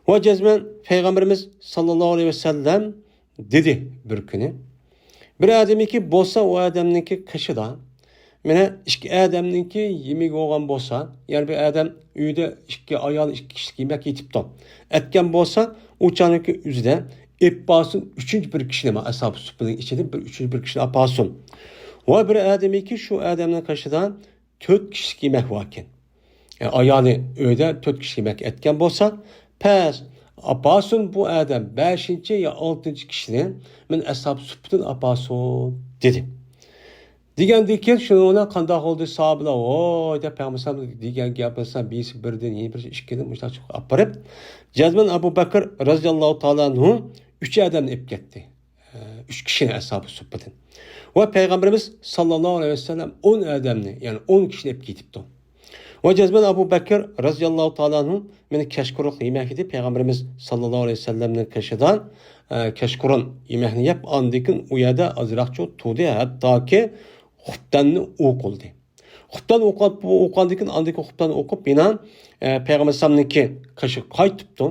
ۋە جەزمەن پەيغەمبىرىمىز ساللاللاھۇ ئەلەيھى ۋەسەللەم دېدى بىر كۈنى، بىر ئادەمكى بولسا ئۇ ئادەمنىڭكى قېشىدا، مانا ئىككى ئادەمنىڭكى يېمىكى بولغان بولسا، يەنى بىر ئادەم ئۆيدە ئىككى ئايال، ئىككى كىشىلىك يېمەك يېتىپتۇ. ئەتكەن بولسا، ئۇ چاغنىڭكى ئۆزىدە ئېلىپ بارسۇن، ئۈچىنچى بىر كىشىنى، مانا ئەسھاب سۇپپىنىڭ ئىچىدىن بىر ئۈچىنچى بىر كىشىنى ئاپارسۇن. ۋە بىر ئادەمكى شۇ ئادەمنىڭ قېشىدا تۆت كىشىلىك يېمەك باركەن. ئە، ئايالى ئۆيدە تۆت كىشىلىك يېمەك ئەتكەن بولسا، پەس ئاپارسۇن بۇ ئادەم بەشىنچى يا ئالتىنچى كىشىنى، مەن ئەسھاب سۇپپىدىن ئاپارسۇن، دېدى. دېگەندىن كېيىن شۇنىڭ بىلەن قانداق بولدى ساھابىلار؟ ۋوي دەپ پەيغەمبەر ئەلەيھىسسالام دېگەن گەپ بولسا، بىرسى بىردىن، يەنە بىرسى ئىككىدىن مۇشۇنداق چىقىپ ئاپىرىپ، جەزمەن ئەبۇ بەكىر رەزىياللاھۇ تائالا ئەنھۇ ئۈچ ئادەمنى ئېلىپ كەتتى. ئۈچ كىشىنى ئەسھابۇ سۇپپىدىن. ۋە پەيغەمبىرىمىز ساللاللاھۇ ئەلەيھى ۋەسەللەم ئون ئادەمنى، يەنى ئون كىشىنى ئېلىپ كېتىپتۇ. ۋە جەزمەن ئەبۇ بەكىر رەزىياللاھۇ تائالا ئەنھۇ مانا كەچقۇرۇنلۇق يېمەك ئىدى. پەيغەمبىرىمىز ساللاللاھۇ ئەلەيھى ۋەسەللەمنىڭ قېشىدا، ئە، كەچقۇرۇن يېمەكنى يەپ، ئاندىن كېيىن ئۇ يەردە ئازراقچە تۇردى، ھەتتاكى خۇپتەننى ئوقۇلدى. خۇپتەن ئوقۇپ، ئوقۇغاندىن كېيىن، ئاندىن كېيىن خۇپتەن ئوقۇپ، يەنە، ئە، پەيغەمبەر ئەلەيھىسسالامنىڭكى قېشىغا قايتىپتۇ.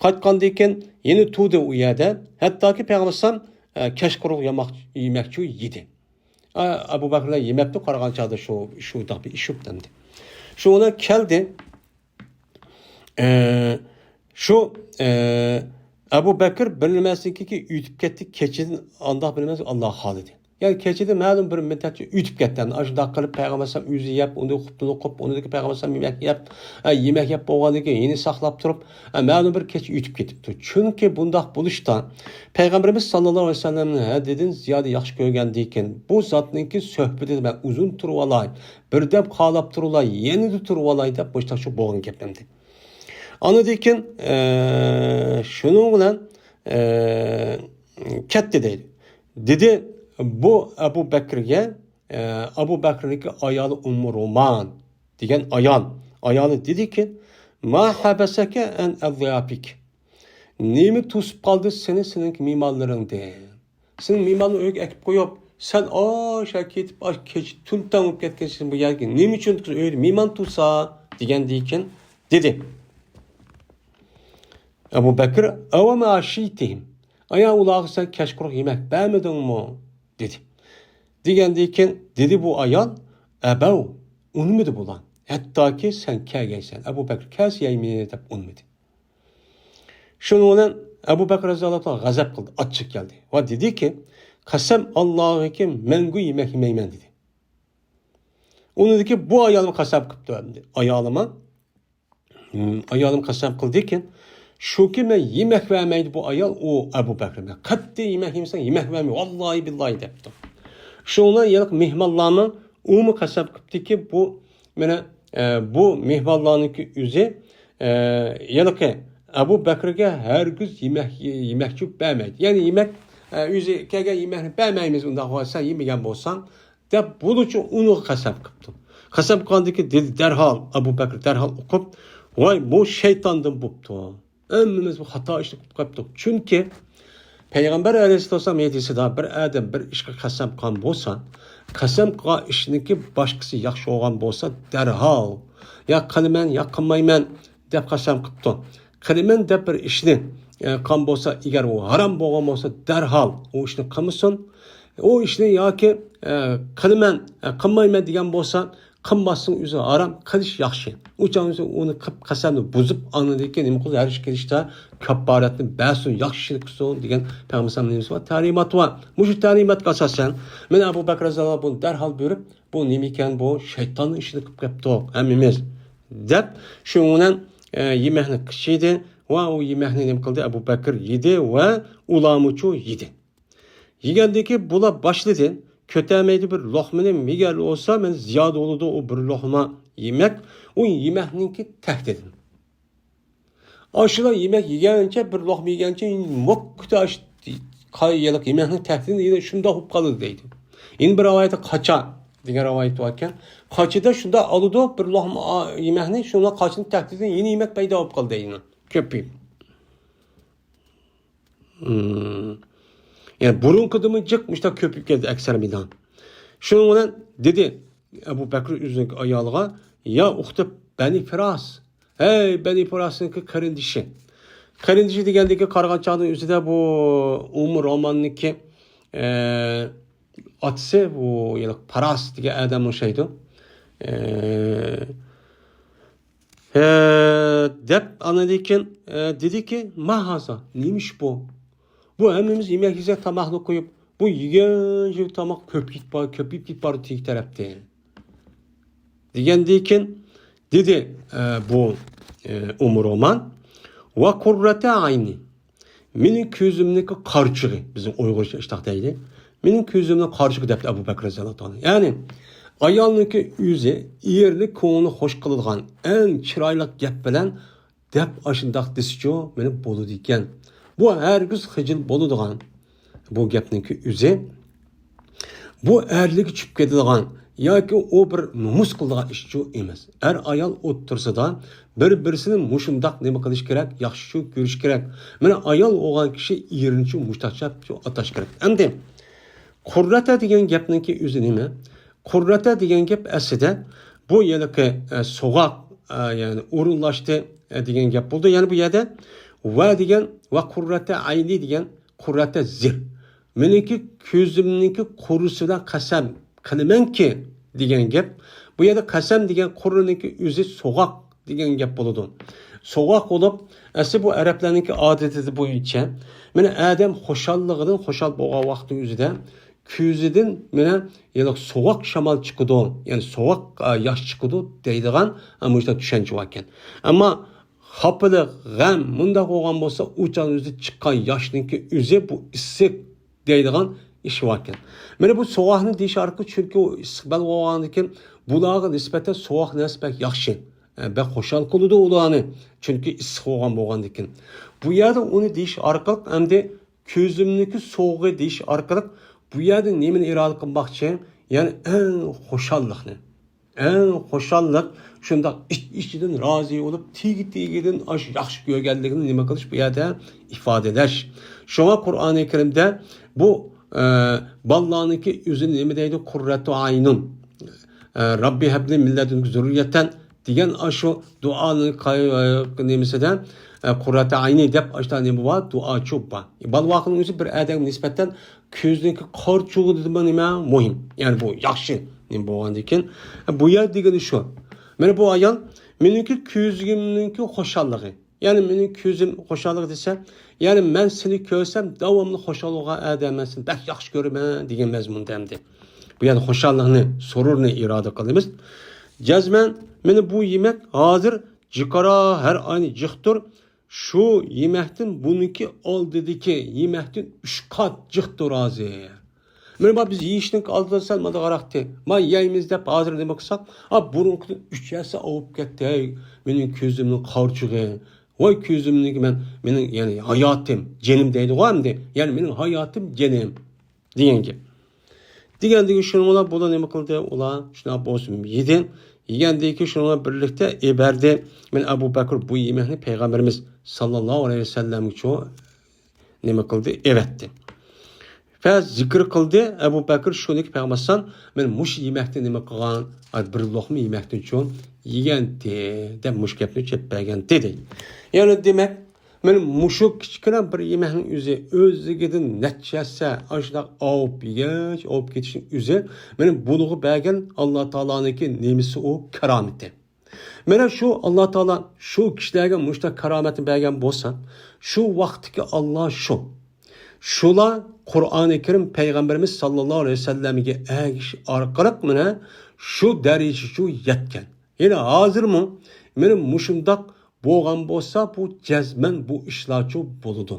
قايتقاندىن كېيىن يەنە تۇردى ئۇ يەردە. ھەتتاكى پەيغەمبەر ئەلەيھىسسالام ئە، كەچقۇرۇق ياماق، يېمەكچۇ يېدى. ئە، ئەبۇ بەكرىلەر يېمەپتۇ، قارىغان چاغدا شۇ، شۇنداق بىر ئىش يوق ئەمدى. شۇ ئۇلار كەلدى. ئە، شۇ، ئە، ئەبۇ بەكرى بىر نېمەسىنكى ئۆتۈپ كەتتى، كېچىدىن ئانداق بىر نېمەسى ئاللا خالىدى. يەنى كېچىدە مەلۇم بىر مۇددەتچە ئۆتۈپ كەتتى. ئاشۇنداق قىلىپ پەيغەمبەر ئەلەيھىسسالام ئۆزى يەپ، ئۇنى قۇپتۇنى قۇپ، ئۇنىڭدىكى پەيغەمبەر ئەلەيھىسسالام يېمەك يەپ، ئە، يېمەك يەپ بولغاندىن كېيىن يەنە ساقلاپ تۇرۇپ، ئە، مەلۇم بىر كېچە ئۆتۈپ كېتىپتۇ. چۈنكى بۇنداق بولۇشتا پەيغەمبىرىمىز ساللاللاھۇ ئەلەيھى ۋەسەللەمنى ھەددىدىن زىيادە ياخشى كۆرگەندىكىن، بۇ زاتنىڭكى سۆھبىتىدە مەن ئۇزۇن تۇرۇۋالاي، بىردەم قالاپ تۇرۇلاي، يەنىدە تۇرۇۋالاي دەپ مۇشۇنداق بولغان گەپ ئەمدى. ئاندىن كېيىن، ئە، شۇنىڭ بىلەن، ئە، كەتتى دەيدۇ. دېدى، بۇ ئەبۇ بەكرىگە، ئە، ئەبۇ بەكرىنىڭكى ئايالى ئۇممۇ رومان دېگەن ئايال. ئايالى دېدىكى، ما ھەبەسەكە ئەن ئەزياپىك. نېمە توسۇپ قالدى سېنى سېنىڭكى مېھمانلىرىڭدىن؟ سېنىڭ مېھماننى ئۆيگە ئەكىپ قويۇپ، سەن ئاشۇ كېتىپ، ئاشۇ كېچە تۈن تاڭ بۆلۈپ كەتكەنسەن بۇ يەرگە. نېمە ئۈچۈن ئۆيدە مېھمان تۇرسا؟ دېگەندىكىن دېدى. ئەبۇ بەكرى، ئەۋەمە ئەشىيتىھىم. ئايا، ئۇلارغا سەن كەچقۇرۇق يېمەك بەرمىدىڭمۇ؟ دېدى. دېگەندىكىن دېدى بۇ ئايال، ئەبەۋ، ئۇنىمىدى بۇلار. ھەتتاكى سەن كەلگەيسەن، ئەبۇ بەكرى كەلسە يەيمىز دەپ ئۇنىمىدى. شۇنىڭ بىلەن ئەبۇ بەكرى رەزىياللاھۇ تائالا غەزەپ قىلدى، ئاچچىقى كەلدى ۋە دېدىكى، قەسەم ئاللاھىكى، مەڭگۈ يېمەك يېمەيمەن دېدى. ئۇنىڭدىكى بۇ ئايالمۇ قەسەم قىپتۇ ئەمدى. ئايالىما، ھىم، ئايالىم قەسەم قىلدىكى، شۇكى مەن يېمەك بەرمەيدۇ بۇ ئايال، ئۇ ئەبۇ بەكرى. مەن قەتئىي يېمەك يېمىسەڭ يېمەك بەرمەي، ۋاللاھى بىللاھى دەپتۇ. شۇڭا يەنە مېھمانلارمۇ ئۇمۇ قەسەم قىپتىكى، بۇ مانا، ئە، بۇ مېھمانلارنىڭكى ئۆزى، ئە، ھېلىقى ئەبۇ بەكرىگە ھەرگىز يېمەك، يېمەكچى بەرمەيدۇ. يەنى يېمەك، ئە، ئۆزى كەلگەن يېمەكنى بەرمەيمىز، ئۇنداق بولسا يېمىگەن بولساڭ، دەپ بۇنىڭ ئۈچۈن ئۇنىڭغا قەسەم قىپتۇ. قەسەم قىلغاندىن كېيىن دېدى، دەرھال ئەبۇ بەكرى دەرھال ئۇقۇپ، ۋاي، بۇ شەيتاندىن بوپتۇ. ھەممىمىز بۇ خاتا ئىشنى قىلىپ قاپتۇق. چۈنكى پەيغەمبەر ئەلەيھىسسالام ھەدىسىدە بىر ئادەم بىر ئىشقا قەسەم قىلغان بولسا، قەسەم قىلغان ئىشنىڭكى باشقىسى ياخشى بولغان بولسا، دەرھال يا قىلىمەن، يا قىلمايمەن دەپ قەسەم قىپتۇ. قىلىمەن دەپ بىر ئىشنى، ئە، قىلغان بولسا، ئەگەر ئۇ ھارام بولغان بولسا، دەرھال ئۇ ئىشنى قىلمىسۇن. ئۇ ئىشنى ياكى، ئە، قىلىمەن، ئە، قىلمايمەن دېگەن بولسا، قىلماسلىق ئۆزى ھارام، قىلىش ياخشى. ئۇ چاغدا ئۇنى قىلىپ، قەسەمنى بۇزۇپ، ئاندىن كېيىن نېمە قىلىدۇ؟ ھەر ئىش كېلىشتە كاپپارەتنى بەرسۇن، ياخشى ئىشنى قىلسۇن دېگەن پەيغەمبەر ئەلەيھىسسالام نېمىسى بار؟ تەلىماتى بار. مۇشۇ تەلىماتقا ئاساسەن، مانا ئەبۇ بەكرى رەزىياللاھۇ ئەنھۇ بۇنى دەرھال بۇيرۇپ، بۇ نېمە ئىكەن؟ بۇ شەيتاننىڭ ئىشىنى قىلىپ قېپتۇق ھەممىمىز، دەپ، شۇنىڭ بىلەن، ئە، يېمەكنى قىچىيدى ۋە ئۇ يېمەكنى نېمە قىلدى؟ ئەبۇ بەكرى يېدى ۋە ئۇلارمۇچۇ يېدى. يېگەندىكى بۇلار باشلىدى. كۆتەرمەيدۇ بىر لوقمىنى، مېگەر بولسا، مەن زىيادە بولىدۇ ئۇ بىر لوقما يېمەك، ئۇ يېمەكنىڭكى تەھتىدىن. ئاشۇلا يېمەك يېگەنچە، بىر لوقما يېگەنچە، موككىتا يېمەكنىڭ تەھتىدىن يەنە شۇنداق بولۇپ قالىدۇ دەيدۇ. يەنە بىر رىۋايەتتە قاچا دېگەن رىۋايەت باركەن. قاچىدا شۇنداق ئالىدۇ، بىر لوقما ئا-، يېمەكنى، شۇنداق قاچىنىڭ تەھتىدىن يەنە يېمەك پەيدا بولۇپ قالىدۇ دەيدۇ. كۆپىيىپ. مم. يەنى بۇرۇنقىدىنمۇ جىق مۇشۇنداق كۆپىيىپ كەتتى ئەكسەر مەيدان. شۇنىڭ بىلەن دېدى ئەبۇ بەكرى ئۆزىنىڭ ئايالىغا، يا ئۇختى بەنى فىراس، ھەي بەنى فىراسنىڭكى قېرىندىشى. قېرىندىشى دېگەندىكى قارىغان چاغدا ئۆزىدە بۇ ئۇممۇ روماننىڭكى، ئە، ئاتىسى بۇ ھېلىقى پاراس دېگەن ئادەم ئوخشايدۇ. ئە، ھە، دەپ ئاندىن كېيىن، ئە، دېدىكى، ما ھازا، نېمە ئىش بۇ؟ بۇ ھەممىمىز يېمەك يېسەك تاماقنى قويۇپ، بۇ يېگەن يېگەن تاماق كۆپىيىپ بار-، كۆپىيىپ كېتىپ بارىدۇ تېگى تەرەپتىن. دېگەندىن كېيىن دېدى، ئە، بۇ، ئە، ئۇممۇ رومان، ۋە قۇررەتە ئەينى. مېنىڭ كۆزۈمنىڭكى قارىچۇقى، بىزنىڭ ئۇيغۇرچە ئىشتاق دەيلى. مېنىڭ كۆزۈمنىڭ قارىچۇقى دەپتۇ ئەبۇ بەكرى رەزىياللاھۇ تائالا. يەنى، ئايالنىڭكى ئۆزى ئېرىنى كۆڭلىنى خوش قىلىدىغان ئەڭ چىرايلىق گەپ بىلەن دەپ ئاشۇنداق دېسىچۇ، مېنى بولىدىكەن. بۇ ھەرگىز خىجىل بولىدىغان بۇ گەپنىڭكى ئۆزى. بۇ ئەرلىككە چۈشۈپ كېتىدىغان ياكى ئۇ بىر نومۇس قىلىدىغان ئىشچۇ ئەمەس. ئەر-ئايال ئوتتۇرىسىدا بىر-بىرسىنى مۇشۇنداق نېمە قىلىش كېرەك، ياخشىچۇ كۆرۈش كېرەك. مانا ئايال بولغان كىشى ئېرىنىچۇ مۇشتاقچە ئاتاش كېرەك. ئەمدى قۇررەتە دېگەن گەپنىڭكى ئۆزى نېمە؟ قۇررەتە دېگەن گەپ ئەسلىدە بۇ ھېلىقى، ئە، سوغۇق، ئە، يەنى ئورۇنلاشتى، ئە، دېگەن گەپ بولدى. يەنى بۇ يەردە ۋە دېگەن ۋە قۇررەتە ئەينى دېگەن قۇررەتە زىر. مېنىڭكى كۆزۈمنىڭكى قۇرىسى بىلەن قەسەم قىلىمەنكى دېگەن گەپ. بۇ يەردە قەسەم دېگەن قۇرىنىڭكى ئۆزى سوغۇق دېگەن گەپ بولىدۇ. سوغۇق بولۇپ، ئەسلى بۇ ئەرەبلەرنىڭكى ئادىتى بويىچە، مانا ئادەم خۇشاللىقىدىن، خۇشال بولغان ۋاقتى ئۆزىدە كۆزىدىن مانا يەنى سوغۇق شامال چىقىدۇ، يەنى سوغۇق، ئە، ياش چىقىدۇ دەيدىغان، ئە، مۇشۇنداق چۈشەنچە بار ئىكەن. ئەمما خاپىلىق، غەم مۇنداق بولغان بولسا، ئۇ چاغ ئۆزى چىققان ياشنىڭكى ئۆزى بۇ ئىسسىق دەيدىغان ئىش باركەن. مانا بۇ سوغۇقنى دېيىش ئارقىلىق، چۈنكى ئۇ ئىسسىق بەلگە بولغاندىكىن، بۇلارغا نىسبەتەن سوغۇق نەرسە بەك ياخشى. ئە، بەك خۇشال قىلىدۇ ئۇلارنى. چۈنكى ئىسسىق بولغان بولغاندىكىن. بۇ يەردە ئۇنى دېيىش ئارقىلىق ئەمدى كۆزۈمنىڭكى سوغۇقى دېيىش ئارقىلىق بۇ يەردە نېمىنى ئىرادە قىلماقچى؟ يەنى ئەڭ خۇشاللىقنى. ئەڭ خۇشاللىق، شۇنداق ئىچ-ئىچىدىن رازى بولۇپ، تېگى-تېگىدىن ئاشۇ ياخشى كۆرگەنلىكىنى نېمە قىلىش بۇ يەردە ئىپادىلەش. شۇڭا قۇرئانى كەرىمدە بۇ، ئە، بالىلارنىڭكى ئۆزىنى نېمە دەيدۇ؟ قۇررەتۇ ئاينۇن. ئە، رەببى ھەبلى مىن لەدۇنكە زۇررىيەتەن دېگەن ئاشۇ دۇئانىڭ قاي-، نېمىسىدە، ئە، قۇررەتۇ ئاينى دەپ ئاشۇنداق نېمە بار؟ دۇئاچۇ بار. بالا ۋاقىتنىڭ ئۆزى بىر ئادەمگە نىسبەتەن كۆزنىڭكى قارىچۇقى دېدىمۇ نېمە مۇھىم. يەنى بۇ ياخشى نېمە بولغاندىكىن، بۇ يەر دېگىنى شۇ. مانا بۇ ئايال مېنىڭكى كۆزۈمنىڭكى خۇشاللىقى. يەنى مېنىڭ كۆزۈم خۇشاللىق دېسە، يەنى مەن سېنى كۆرسەم داۋاملىق خۇشال بولغان ئادەم، مەن سېنى بەك ياخشى كۆرىمەن دېگەن مەزمۇندا ئەمدى. بۇ يەردە خۇشاللىقنى، سۇرۇرنى ئىرادە قىلىمىز. جەزمەن مانا بۇ يېمەك ھازىر جىقارا ھەر ئاينى جىقتۇر، شۇ يېمەكتىن بۇنىڭكى ئالدىدىكى يېمەكتىن ئۈچ قات جىقتۇر ھازىر. مانا بۇ بىز يېيىشنىڭ ئالدىدا سەل مانداق ھاراقتى. ما يەيمىز دەپ ھازىر نېمە قىلساق، ئا، بۇرۇنقىدىن ئۈچ ھەسسە ئاۋۇپ كەتتى، ھەي، مېنىڭ كۆزۈمنىڭ قارىچۇقى. ۋاي كۆزۈمنىڭكى مەن، مېنىڭ، يەنى ھاياتىم، جېنىم دەيدىغۇ ئەمدى. يەنى مېنىڭ ھاياتىم، جېنىم دېگەن گەپ. دېگەندىكىن شۇنىڭ بىلەن بۇلار نېمە قىلدى؟ ئۇلار شۇنداق بولسۇن يېدى. يېگەندىن كېيىن شۇنىڭ بىلەن بىرلىكتە ئېبەردى. مەن ئەبۇ بەكر بۇ يېمەكنى پەيغەمبىرىمىز ساللاللاھۇ ئەلەيھى ۋەسەللەمگىچۇ نېمە قىلدى؟ ئەۋەتتى. ۋە زىكىر قىلدى، ئەبۇ بەكر شۇنىكى پەيغەمبەر ئەلەيھىسسالام، مەن مۇشۇ يېمەكنى نېمە قىلغان؟ ئاي، بىر لوقما يېمەكنىچۇ يېگەنتى، دەپ مۇشۇ گەپنى چېلىپ بەرگەنتى دەيدۇ. يەنى دېمەك، مانا مۇشۇ كىچىككىنە بىر يېمەكنىڭ ئۆزى ئۆزلۈكىدىن نەچچە ھەسسە ئاشۇنداق ئاۋۇپ يېگەچ، ئاۋۇپ كېتىشنىڭ ئۆزى، مانا بۇنىڭغا بەرگەن ئاللا تائالانىڭكى نېمىسى ئۇ؟ كارامىتى. مانا شۇ ئاللا تائالا شۇ كىشىلەرگە مۇشۇنداق كارامەتنى بەرگەن بولسا، شۇ ۋاقىتتىكى ئاللا شۇ. شۇلار قۇرئانى كەرىم پەيغەمبىرىمىز ساللاللاھۇ ئەلەيھى ۋەسەللەمگە ئەگىشىش ئارقىلىق مانا شۇ دەرىجىگىچۇ يەتكەن. يەنى ھازىرمۇ مانا مۇشۇنداق بولغان بولسا، بۇ جەزمەن بۇ ئىشلارچۇ بولىدۇ.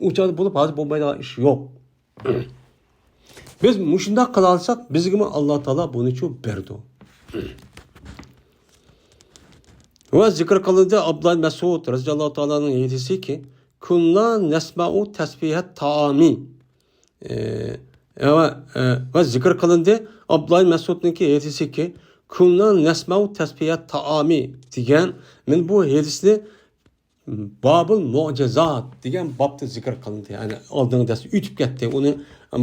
ئۇ چاغدا بولۇپ، ھازىر بولمايدىغان ئىش يوق. بىز مۇشۇنداق قىلالىساق، بىزگىمۇ ئاللا تائالا بۇنىچۇ بېرىدۇ. ۋە زىكىر قىلىندى ئابدۇللا مەسئۇد رەزىياللاھۇ تائالانىڭ ھەدىسىكى، كۇننا نەسمەئۇ تەسبىھەت تائامى. ئە، ۋە، ئە، ۋە زىكىر قىلىندى ئابدۇللا مەسئۇدنىڭكى ھەدىسىكى، كۇننا نەسمەئۇ تەسبىھەت تائامى دېگەن، مەن بۇ ھەدىسنى بابۇل مۇجىزات دېگەن بابتا زىكىر قىلىندى. يەنى ئالدىنقى دەرس ئۆتۈپ كەتتى. ئۇنى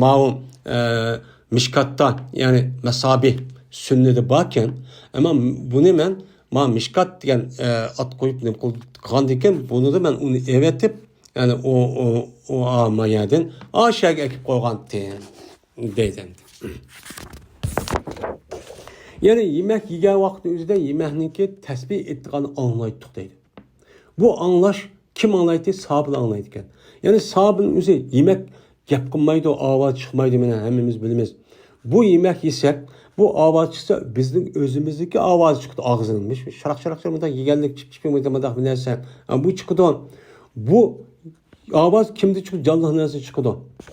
ماۋۇ، ئە، مىشكاتتا، يەنى مەسابىھ سۈننىدە باركەن. ئەمما بۇنى مەن ما مىشكات دېگەن، ئە، ئات قويۇپ نېمە قىلغاندىكىن، بۇنىدا مەن ئۇنى ئەۋەتىپ، يەنى ئۇ، ئۇ، ئۇ، ئا، ما يەردىن ئاشەگە ئەكىپ قويغانتىم دەيدۇ. يەنى يېمەك يېگەن ۋاقىتنىڭ ئۆزىدە يېمەكنىڭكى تەسبىھ ئېيتىدىغاننى ئاڭلايتتۇق دەيدۇ. بۇ ئاڭلاش كىم ئاڭلايتتى؟ سابىل ئاڭلايدىكەن. يەنى سابىلنىڭ ئۆزى يېمەك گەپ قىلمايدۇ، ئاۋاز چىقمايدۇ، مانا ھەممىمىز بىلىمىز. بۇ يېمەك يېسەك، بۇ ئاۋاز چىقسا، بىزنىڭ ئۆزىمىزنىڭكى ئاۋازى چىقىدۇ ئاغزىدىن. مۇشۇ شاراق-شاراق مۇنداق يېگەنلىك، چىپ-چىپ مۇنداق بىر نەرسە. ھە، بۇ چىقىدۇ. بۇ ئاۋاز كىمدە چىقىدۇ؟ جانلىق نەرسە چىقىدۇ.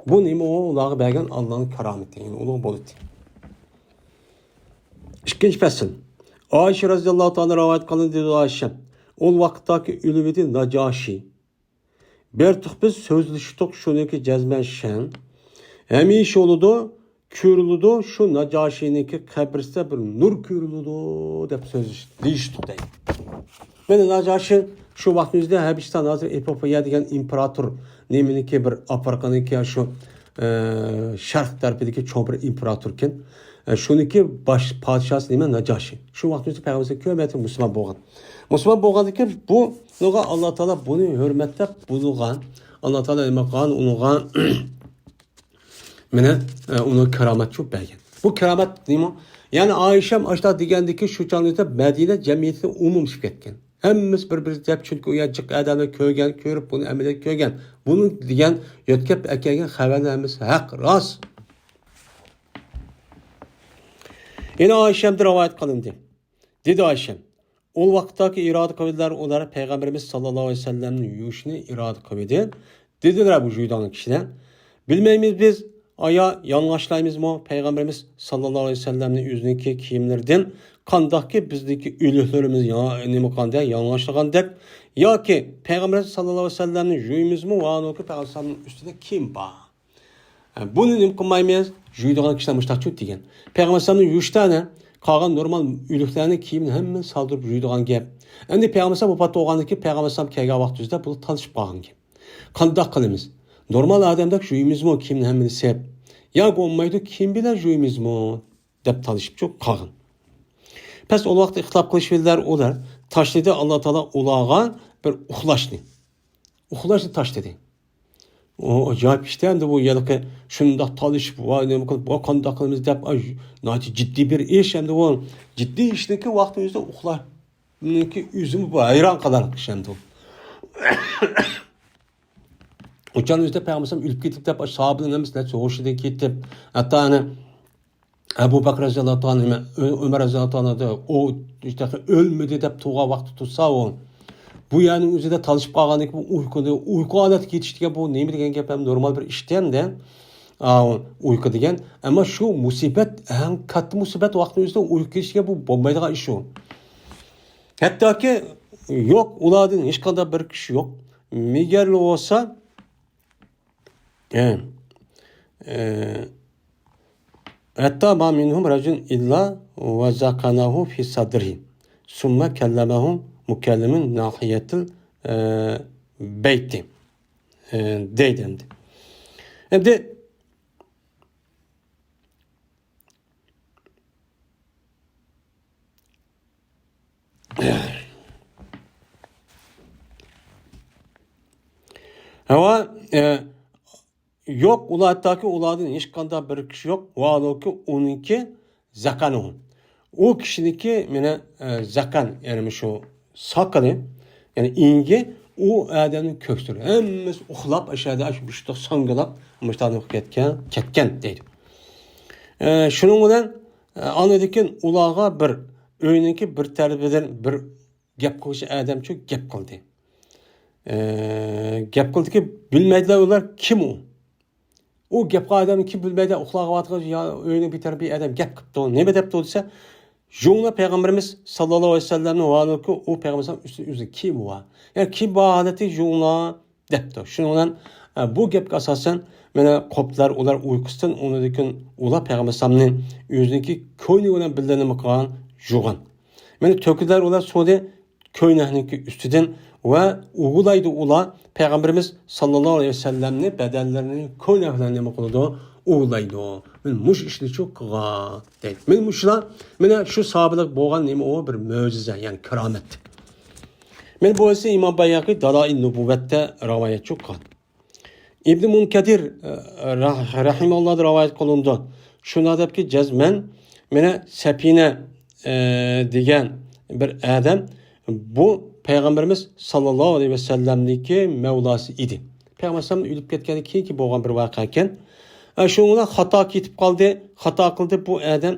بۇ نېمە ئۇ؟ ئۇلارغا بەرگەن ئاللانىڭ كارامىتى. يەنى ئۇلۇغ بولىدۇ. ئىككىنچى پەسىل. ئائىشە رەزىياللاھۇ تائالا رىۋايەت قىلىندى، دېدى ئائىشە. ئۇ ۋاقىتتاكى ئۆلۈۋىدى ناجاشى. بەرتۇق بىز سۆزلىشتۇق، شۇنىڭكى جەزمەن شەن. ھەمىشە بولىدۇ، كۆرۈلىدۇ، شۇ ناجاشىنىڭكى قەبرىسىدە بىر نۇر كۆرۈلىدۇ، دەپ سۆزلىشىپ، دېيىشتۇق دەيدۇ. مانا ناجاشى شۇ ۋاقىتنىڭ ئۆزىدە ھەبىشىستان، ھازىر ئېپىوپىيە دېگەن ئىمپېراتور نېمىنىڭكى بىر ئافرىقىنىڭكى شۇ، ئە، شەرق تەرىپىدىكى چوڭ بىر ئىمپېراتوركەن. ئە، شۇنىڭكى باش پادىشاھسى نېمە؟ ناجاشى. شۇ ۋاقىتنىڭ ئۆزىدە پەيغەمبەر كۆپ مەرتىبە مۇسۇلمان بولغان. مۇسۇلمان بولغاندىكىن بۇنىڭغا ئاللا تائالا بۇنى ھۆرمەتلەپ بۇنىڭغا، ئاللا تائالا نېمە قىلغان؟ ئۇنىڭغا مانا، ئۇنىڭ كارامەت چوپ بەرگەن. بۇ كارامەت نېمە؟ يەنى ئائىشەم ئاشۇنداق دېگەندىكى شۇ چاغدا مەدىنە جەمئىيىتى ئومۇملىشىپ كەتكەن. ھەممىسى بىر-بىرى دەپ، چۈنكى ئۇ يەر جىق ئادەملەر كۆرگەن، كۆرۈپ بۇنى ئەمەلىيەت كۆرگەن. بۇنىڭ دېگەن يۆتكەپ ئەكەلگەن خەۋەرلەر ھەممىسى ھەق، راست. يەنە ئائىشەمدىن رىۋايەت قىلىندى. دېدى ئائىشەم، ئۇ ۋاقىتتاكى ئىرادە قىلغۇچىلار ئۇلار پەيغەمبىرىمىز ساللاللاھۇ ئەلەيھى ۋەسەللەمنى يۇيۇشنى ئىرادە قىلىدى. دېدىلەر بۇ يۇيىدىغان كىشىلەر. بىلمەيمىز بىز، ئايا يالىڭاچلايمىزمۇ پەيغەمبىرىمىز ساللاللاھۇ ئەلەيھى ۋەسەللەمنى ئۆزىنىڭكى كىيىملىرىدىن، قانداقكى بىزدىكى ئۆلۈكلىرىمىز يا-، نېمە قىلغاندەك، يالىڭاچلىغاندەك، ياكى پەيغەمبىرىمىز ساللاللاھۇ ئەلەيھى ۋەسەللەمنى يۇيىمىزمۇ، ۋاھالۇكى پەيغەمبىرىمىزنىڭ ئۈستىدە كىيىم بار. بۇنى نېمە قىلمايمىز؟ يۇيىدىغان كىشىلەر مۇشتاق چۇ دېگەن. پەيغەمبەر ئەلەيھىسسالامنى يۇيۇشتا ئەنە قالغان نورمال ئۆلۈكلەرنى كىيىمىنى ھەممىنى سالدۇرۇپ يۇيىدىغان گەپ. ئەمدى پەيغەمبەر ئەلەيھىسسالام ۋاپات بولغاندىن كېيىن پەيغەمبەر ئەلەيھىسسالام كەلگەن ۋاقتىمىزدا بۇلار تالىشىپ قالغان گەپ. قانداق قىلىمىز؟ نورمال ئادەمدەك يۇيىمىزمۇ كىيىمنى ھەممىنى سېپ؟ يا بولمايدۇ كىيىم بىلەن يۇيىمىزمۇ؟ دەپ تالىشىپچۇ قالغان. پەس ئۇ ۋاقىتتا ئىختىلاپ قىلىشىۋىدىلەر ئۇلار. تاشلىدى ئاللا تائالا ئۇلارغا بىر ئۇخلاشنى. ئۇخلاشنى تاشلىدى. ئۇ ئاجايىپ ئىشتە ئەمدى بۇ ھېلىقى شۇنداق تالىشىپ، ۋاي، نېمە قىلىپ، ۋاي، قانداق قىلىمىز دەپ، ئاي، ناھايىتى جىددىي بىر ئىش ئەمدى بۇ. جىددىي ئىشنىڭكى ۋاقتى ئۆزىدە ئۇخلاشنىڭكى ئۆزىمۇ بۇ ھەيران قالارلىق ئىش ئەمدى بۇ. ئۇچان ئۆزىدە پەيغەمبەر ئۆلۈپ كېتىپ دەپ، ساھابىلەرنىڭ ھەممىسى ھوشىدىن كېتىپ، ھەتتا ئەنە ئەبۇ بەكرى رەزىياللاھۇ تائالا ئەنھۇ، ئۆ-، ئۆمەر رەزىياللاھۇ تائالا ئەنھۇ، ئۇ ئۆلمىدى دەپ تۇرغان ۋاقتى تۇرسا ئۇ، بۇ يەرنىڭ ئۆزىدە تالىشىپ قالغاندىن كېيىن بۇ ئۇيقۇ، ئۇيقۇ ھالەتكە كېتىش دېگەن بۇ نېمە دېگەن گەپ؟ ھەم نورمال بىر ئىش دېگەن. ئا، ئۇيقۇ دېگەن. ئەمما شۇ مۇسىبەت، ئەڭ كاتتا مۇسىبەت ۋاقتىنىڭ ئۆزىدە ئۇيقۇ كېتىش دېگەن بۇ بولمايدىغان ئىش ئۇ. ھەتتاكى يوق، ئۇلاردىن ھېچقانداق بىر كىشى يوق. مېگەرلا بولسا، ئە، ئە، ھەتتا ما مىنھۇم رەجۇلۇن ئىللا ۋە زەقەنەھۇ فى سەدرىھى، سۇممە كەللەمەھۇ مۇكەللىمۇن ناھىيەتىل، ئە، بەيتى، ئە، دەيدۇ ئەمدى. ئەمدى ھەۋا، ئە، يوق، ئۇلار ھەتتاكى ئۇلاردىن ھېچقانداق بىر كىشى يوق. ۋاھالۇكى ئۇنىڭكى زەقەنۇ. ئۇ كىشىنىڭكى مانا، ئە، زەقەن، يەنى مۇشۇ ساقىلى، يەنى ئېڭىكى ئۇ ئادەمنىڭ كۆكسىدۇر. ھەممىسى ئۇخلاپ، ئاشۇ يەردە ئاشۇ مۇشتاق ساڭگىلاپ، مۇشتاق ئۇخلاپ كەتكەن، كەتكەن دەيدۇ. ئە، شۇنىڭ بىلەن، ئە، ئاندىن كېيىن ئۇلارغا بىر ئۆينىڭكى بىر تەرىپىدىن بىر گەپ قىلغۇچى ئادەمچۇ گەپ قىلدى. ئە، گەپ قىلدىكى، بىلمەيدىلەر ئۇلار كىم ئۇ. ئۇ گەپ قىلغان ئادەمنى كىم بىلمەيدۇ، ئۇخلاۋاتقان يا ئۆينىڭ بىر تەرىپى ئادەم گەپ قىپتۇ. نېمە دەپتۇ دېسە، جۇڭلا پەيغەمبىرىمىز ساللاللاھۇ ئەلەيھى ۋەسەللەمنى ۋاھالۇكى ئۇ پەيغەمبەر ئۈستىدە ئۆزى كىيىمى بار. يەنى كىيىم بار ھالەتتە جۇڭلا دەپتۇ. شۇنىڭ بىلەن، ئە، بۇ گەپكە ئاساسەن، مانا، قوپتىلار ئۇلار ئۇيقۇسىدىن، ئۇنىڭدىن كېيىن ئۇلار پەيغەمبەر ئەلەيھىسسالامنى ئۆزىنىڭكى كوينى بىلەن بىللە نېمە قىلغان، يۇغان. مانا، تۆكۈلەر ئۇلار سۇنى كوينەكنىڭكى ئۈستىدىن ۋە ئۇۋىلايدۇ ئۇلار پەيغەمبىرىمىز ساللاللاھۇ ئەلەيھى ۋەسەللەمنى بەدەنلىرىنى كوينەك بىلەن نېمە قىلىدۇ؟ ئۇۋىلايدۇ. مانا مۇشۇ ئىشنى شۇ قىلغان دەيدۇ. مانا مۇشۇلار، مانا شۇ ساھابىلەر بولغان نېمە ئۇ؟ بىر مۆجىزە، يەنى كارامەت. مانا بۇ ئىسى ئىمام بەيھەقى دالائىل نۇبۇۋۋەتتە رىۋايەت قىلغان. ئىبنى مۇنكەدىر، ئە، رەھ-، رەھىمەھۇللاھدىن رىۋايەت قىلىنىدۇ. شۇنداق دەپكى، جەزمەن، مانا سەپىنە، ئە، دېگەن بىر ئادەم بۇ پەيغەمبىرىمىز ساللاللاھۇ ئەلەيھى ۋەسەللەمنىڭكى مەۋلاسى ئىدى. پەيغەمبەر ئەلەيھىسسالام ئۆلۈپ كەتكەندىن كېيىنكى بولغان بىر ۋەقە ئىكەن. ئە، شۇنىڭ بىلەن خاتا كېتىپ قالدى، خاتا قىلدى بۇ ئادەم